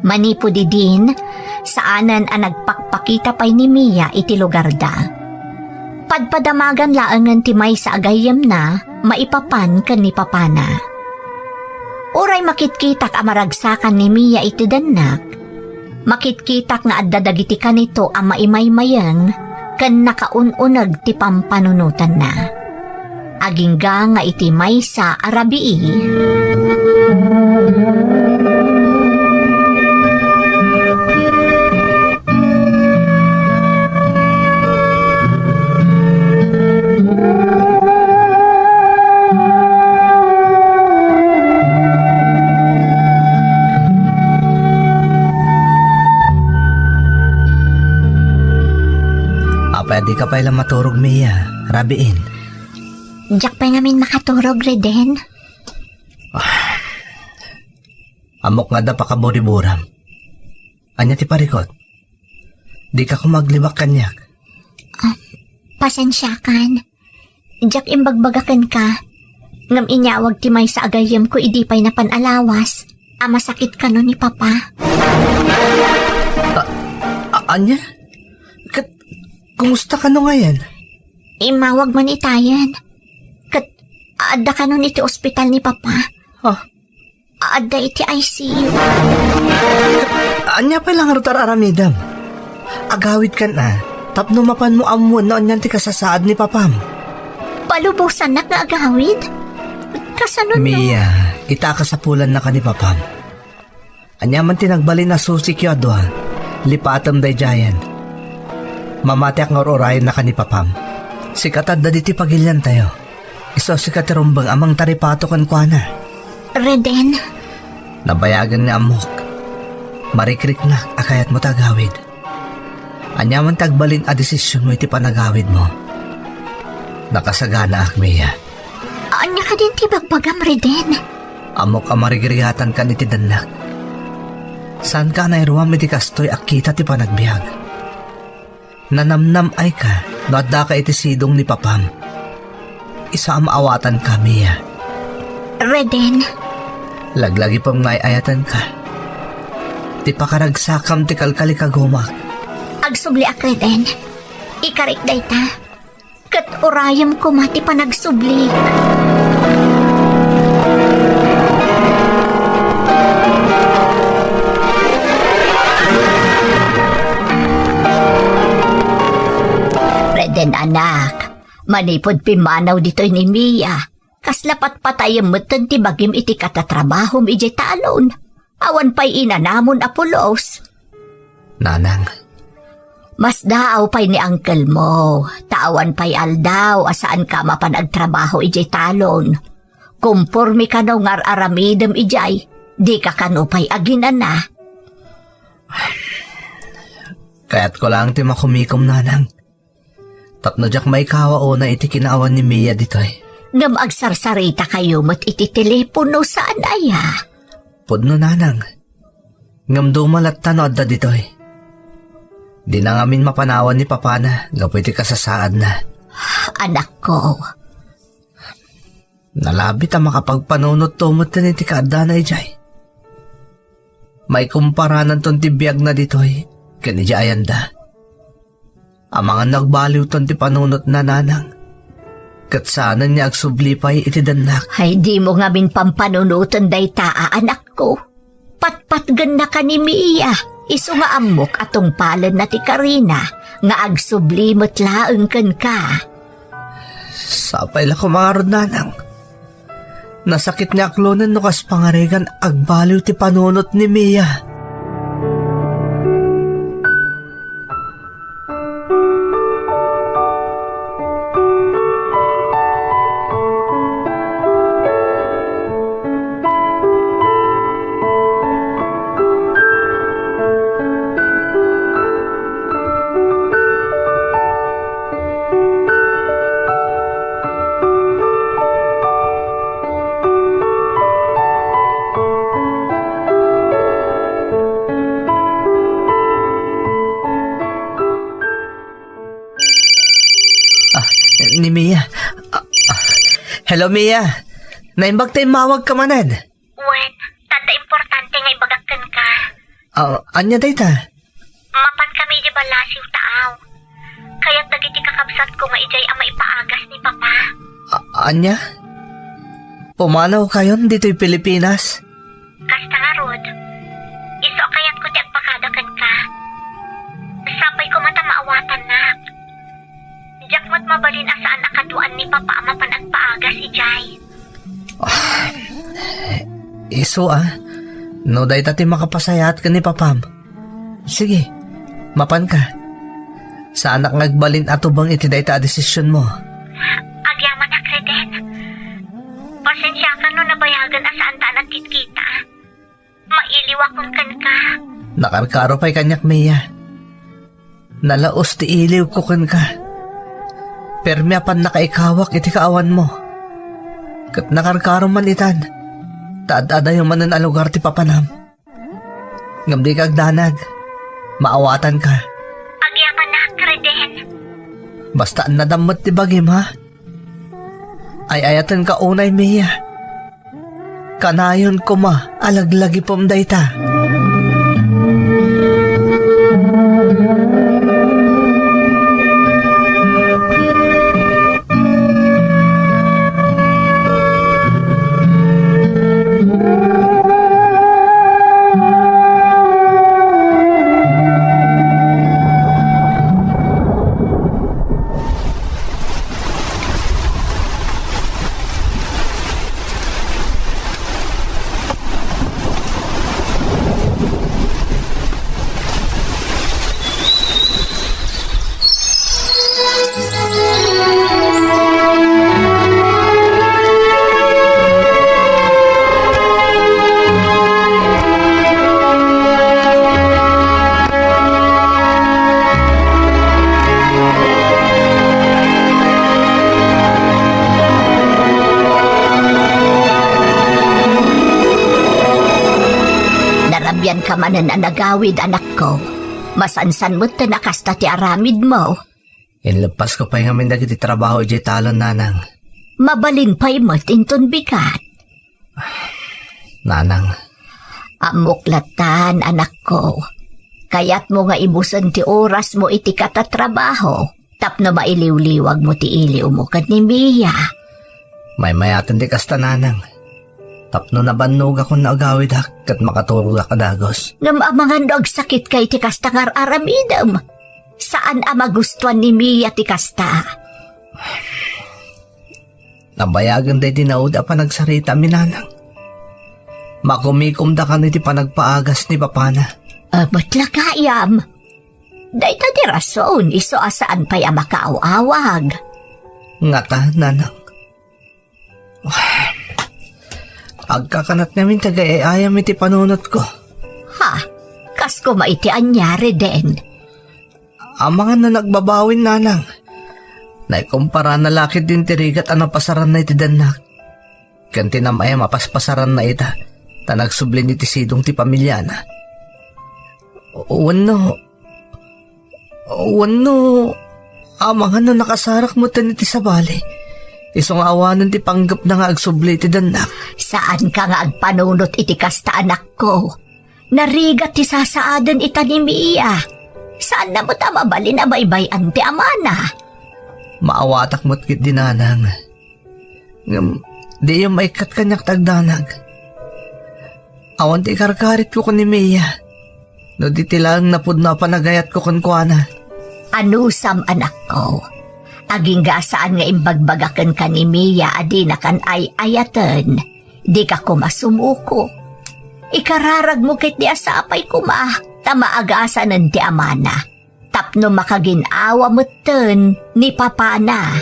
Manipud idin, saanen a nagpakpakita pay ni Mia iti lugarda. Padpadamagan laengen ti maysa a gayyemna maipapan ken ni papana. Uray makitkitak a maragsakan ni Mia iti dennak, makitkitak nga adda dagiti kanito a maimaymayeng ken nakaun-uneg ti pampanunotanna. Agingga nga iti maysa a rabii. Apay a dika pay la maturog, Mia? Rabiin. Diak pay ngamin makaturog, Reden. Ah. Ammok nga adda pakaburiburam. Ania ti parikut? Dika koma aglibak kaniak. Ah, pasensiakan. Diak imbagbaga kenka, ngem inyawag ti maysa a gayyemko idi pay napan a lawas a masakit kano ni Papa. A-, a-, ania? Ket kumusta kano ngayen? Immawag man itayen. Ket adda kanon iti ospital ni Papa. Ah. Adda iti I C U. Ania pay la ngarud ti ar-aramidem? Agawidkan a, tapno mapanmo ammoen no anian ti kasasaad ni papam. Palubosannak nga agawid? Kasano no? Mia, ita a kasapulannaka ni papam. Ania man ti nagbalin a susik yo a dua, lipatem daydiayen. Mamatiak nga ur-urayennaka ni papam. Sika ti adda ditoy pagiliantayo. Isu a sika ti rumbeng a mangtaripato kenkuana. Reden. Nabayagen nga ammok. Marikriknak a kayatmo ti agawid. Ania man ti agbalin a desisionmo iti panagawidmo, Nakasaganaak, Mia. Ania kadin ti bagbagam, Reden? Ammok a marigrigatankan iti dannak. Saanka a nairuam iti kastoy a kita ti panagbiag. Nanamnam-ayka no addaka iti sidong ni papam. Isu a maawatanka, Mia. Reden. Laglagipem nga ay-ayatenka. Ti pakaragsakam ti kalkalikagumak. Agsubliak, Reden. Ikarik dayta. Ket urayem koma ti panagsublik. Reden, anak, manipud pimmanaw ditoy ni Mia, kasla patpatayem metten ti bagim iti katatrabahom idiay talon. Awan pay inanamon a pulos. Nanang. Masdaaw pay ni uncle mo, ta awan pay aldaw a saanka mapan agtrabaho idiay talon. Komporme kano nga ar-aramidem idiay, dika kano pay aginana. Kayatko laeng ti makumikom, Nanang. Tapno diak maikawa unay iti kinaawan ni Mia ditoy. Ngem agsarsarita kayo met iti telepono, saan aya? Pudno, Nanang. Ngem duma latta no adda ditoy. Dina ngamin mapanawan ni papana gapu iti kasasaadna. Anakko. Nalabit a makapagpanunotto metten iti kaaddana idiay. Maikumparananton ti biagna ditoy ken idiay ayanda. Amangan no agbaliwton ti panunotna, Nanang. Ket saanen nga agsubli pay iti dannak. Ay, dimo ngamin pampanunoten dayta a anakko. Patpatgennaka ni Mia, isu nga ammok a tungpalenna ti karina nga agsubli met laeng kenka. Sapay la koma ngarud, Nanang. Nasakit nga aklonen no kas pangarigan agbaliw ti panunot ni Mia. Ah, ni Mia. Ah, ah. Hello, Mia. Naimbag ta immawagka manen. Wen, ta adda importante nga ibagak kenka. Ah, ania dayta? Mapan kami idiay ballasiw, taaw. Kayat dagiti kakabsatko nga idiay a maipaagas ni Papa. A-, ania? Pumanawkayon ditoy Pilipinas? Kasta ngarud, isu a kayatko ti agpakada kenka. Sapay koma ta maawatannak. Diak met mabalin a saan a kaduaan ni Papa a mapan agpaagas idiay. Ah, isu a, no dayta ti makapasayaat ken ni Papam. Sige, mapanka. Saanak nga agbalin a tubeng iti dayta a desisionmo. Agyamanak, Reden. Pasensiakan no nabayagen a saanta a nagkitkita. Mailiwakon kenka. Nakarkaro pay kaniak, Mia. Nalaos ti iliwko kenka. Permi a pannakaikawak iti kaawanmo. Ket nakarkaro man itan, ta ad-adayo manen a lugar ti papanam. Ngem dika agdanag. Maawatanka. Agyamanak, Reden. Basta annadam met ti bagim, ha? Ay-ayatenka unay, Mia. Kanayon koma a laglagipem dayta. Manen a nagawid, anakko. Masansan met a kasta ti aramidmo. Inleppasko pay ngamin dagiti trabaho idiay talon, nanang. Mabalin pay met inton bigat. Nanang. Ammok lattan, anakko. Kayatmo nga ibusen ti orasmo iti katatrabaho tapno mailiwliwagmo ti iliwmo ken ni Mia. Maymayaten ti kasta, nanang. Tapno nabannogakon nga agawidak ket makaturogak a dagus. Ngem amangan no agsakitka iti kasta nga ar-aramidem. Saan a magustuan ni Mia ti kasta. Nabayagen daydi naudi a panagsaritaami, nanang. Makumikomda kano iti panagpaagas ni papana. Amet la gayam. Dayta ti rason isu a saan pay a makaaw-awag. Ngata, nanang. Agkakanat ngamin ti agay-ayam iti panunotko. Ha? Kas koma iti ania, Reden? Amangan no nagbabawin, nanang. Naikomparana la ketdin ti rigat a napasaranna iti dennak. Ken ti nam-ayam a paspasaranna ita, ta nagsublin iti sidong ti pamiliana. Wenno, wenno, amangan no nakasarak metten iti sabali. Isu nga awanen ti panggepna nga agsubli iti dennak. Saanka nga agpanunot iti kasta, anakko. Narigat ti sasaaden ita ni Mia. Saanna met a mabalin a baybay-an ti amana. Maawatak met ketdi, nanang. Ngem, diyom maikkat kaniak ti agdanag. Awan ti ikarkaritko ken ni Mia. No di ti laeng napudno a panagayatko kenkuana. Anusam, anakko. Agingga a saan nga imbagbaga kenka ni Mia a dinakan ay-ayaten. Dika koma sumuko. Ikararagmo ketdi a sapay koma ta maagasanen ti amana tapno makagin-awa metten ni papana.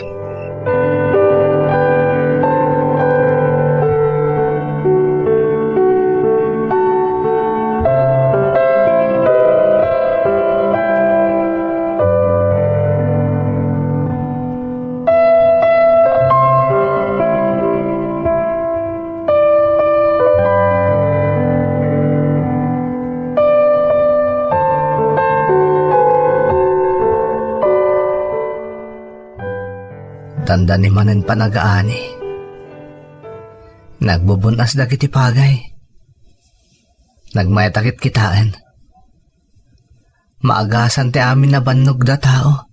Dandani manen panagaani. Nagbubun-as dagiti pagay. Nagmayat a kitkitaen. Maagasan ti amin a bannogda tao.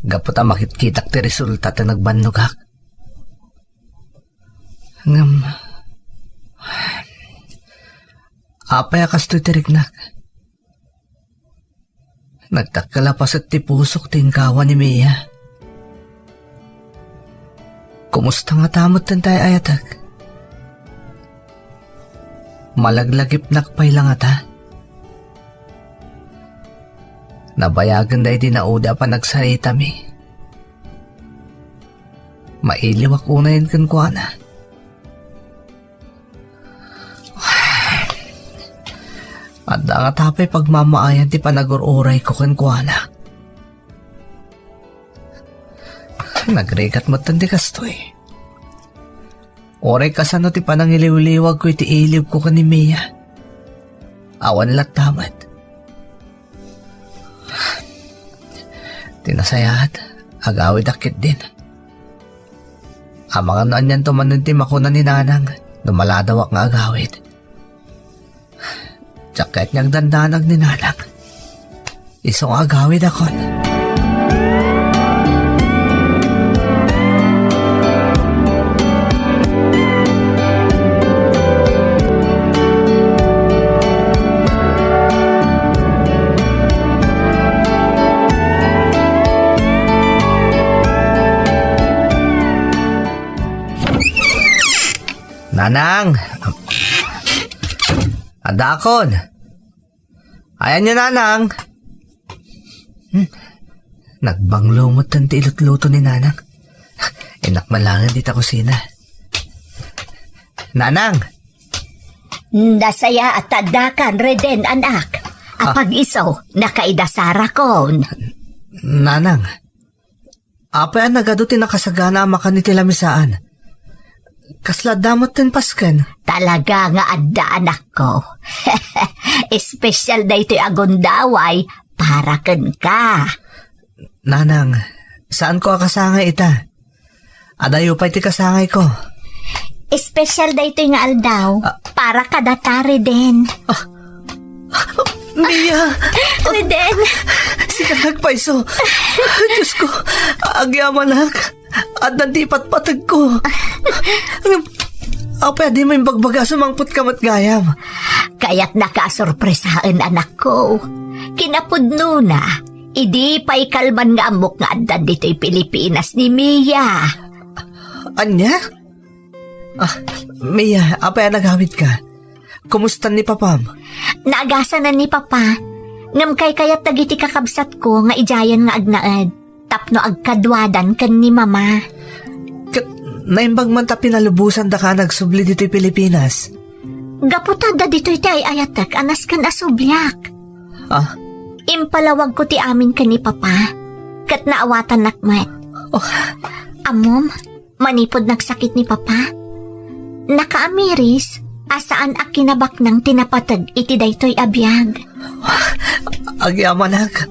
Gapu ta makitkitak ti resulta ti nagbannogak. Ngem, apay a kastoy ti riknak? Nagdakkel a paset ti pusok ti inkawa ni Mia. Kumusta ngata metten ti ay-ayatek? Malaglagipnak pay la ngata? Nabayagen daydi naudi a panagsaritami. Mailiwak unayen kenkuana. Adda ngata pay pagmamaayan ti panagur-urayko kenkuana. Nagrigat metten ti kastoy. Uray kasano ti panangiliwliwagko iti iliwko ken ni Mia. Awan latta met. Ti nasayaat, agawidak ketdin. Amangan no anianto manen ti makuna ni Nanang no maladawak nga agawid. Diak kayat nga agdandanag ni Nanang. Isu nga agawidakon. Nanang! Adakon! Ayanyo, Nanang! Hmm. Nagbanglo metten ti ilutluto ni Nanang. Innak man laeng dita kusina. Nanang! Nasayaat ta addakan, Reden, anak. Ah. Apag-isu, nakaida Sarakon. Nanang, apay a nagadu ti nakasagana a makan iti lamisaan? Kasla adda met ti pasken? Talaga nga adda, anakko. Espesyal daytoy a gundaway para kenka. Nanang, saanko a kasangay ita. Adayo pay ti kasangayko. Espesyal daytoy nga aldaw para kadata, Reden. Mia! Reden! Sika nagpayso. Diyos ko, agyamanak. Addan ti ipatpategko. Apay a dimo imbagbaga a sumangpetka met gayam? Kayatnaka a sorpresaen, anakko. Kinapudnona, idi pay kalman nga ammok nga addan ditoy Pilipinas ni Mia. Ania? Ah, Mia, apay a nagawidka? Kumusta ni papam? Naagasanan ni papa. Ngem kaykayat dagiti kakabsatko nga idiayen nga agnaed tapno agkaduadan ken ni mama. Ket naimbag man ta pinalubosandaka a nagsubli ditoy Pilipinas. Gapu ta adda ditoy ti ay-ayatek a nasken a subliak. Ah? Impalawagko ti amin ken ni papa, ket naawatannak met. Oh. Ammom, manipud nagsakit ni papa, nakaamiris a saan a kinabaknang ti napateg iti daytoy a biag. Agyamanak,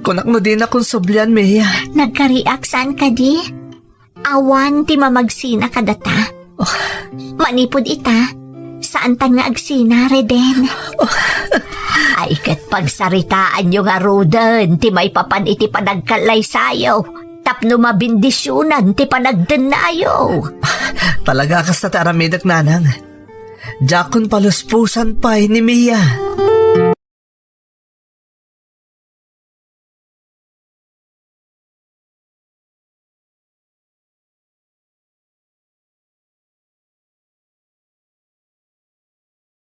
kunak no dinakon sublian, Mia. Nagkariak saan kadi? Awan ti mamagsina kadata. Manipud ita, saantan nga agsina, Reden. Ay, ket pagsaritaanyo ngaruden ti maipapan iti panagkallaysayo tapno mabendisionan ti panagdennayo. Talaga kasta ti aramidek, nanang. Diakon paluspusan pay ni Mia.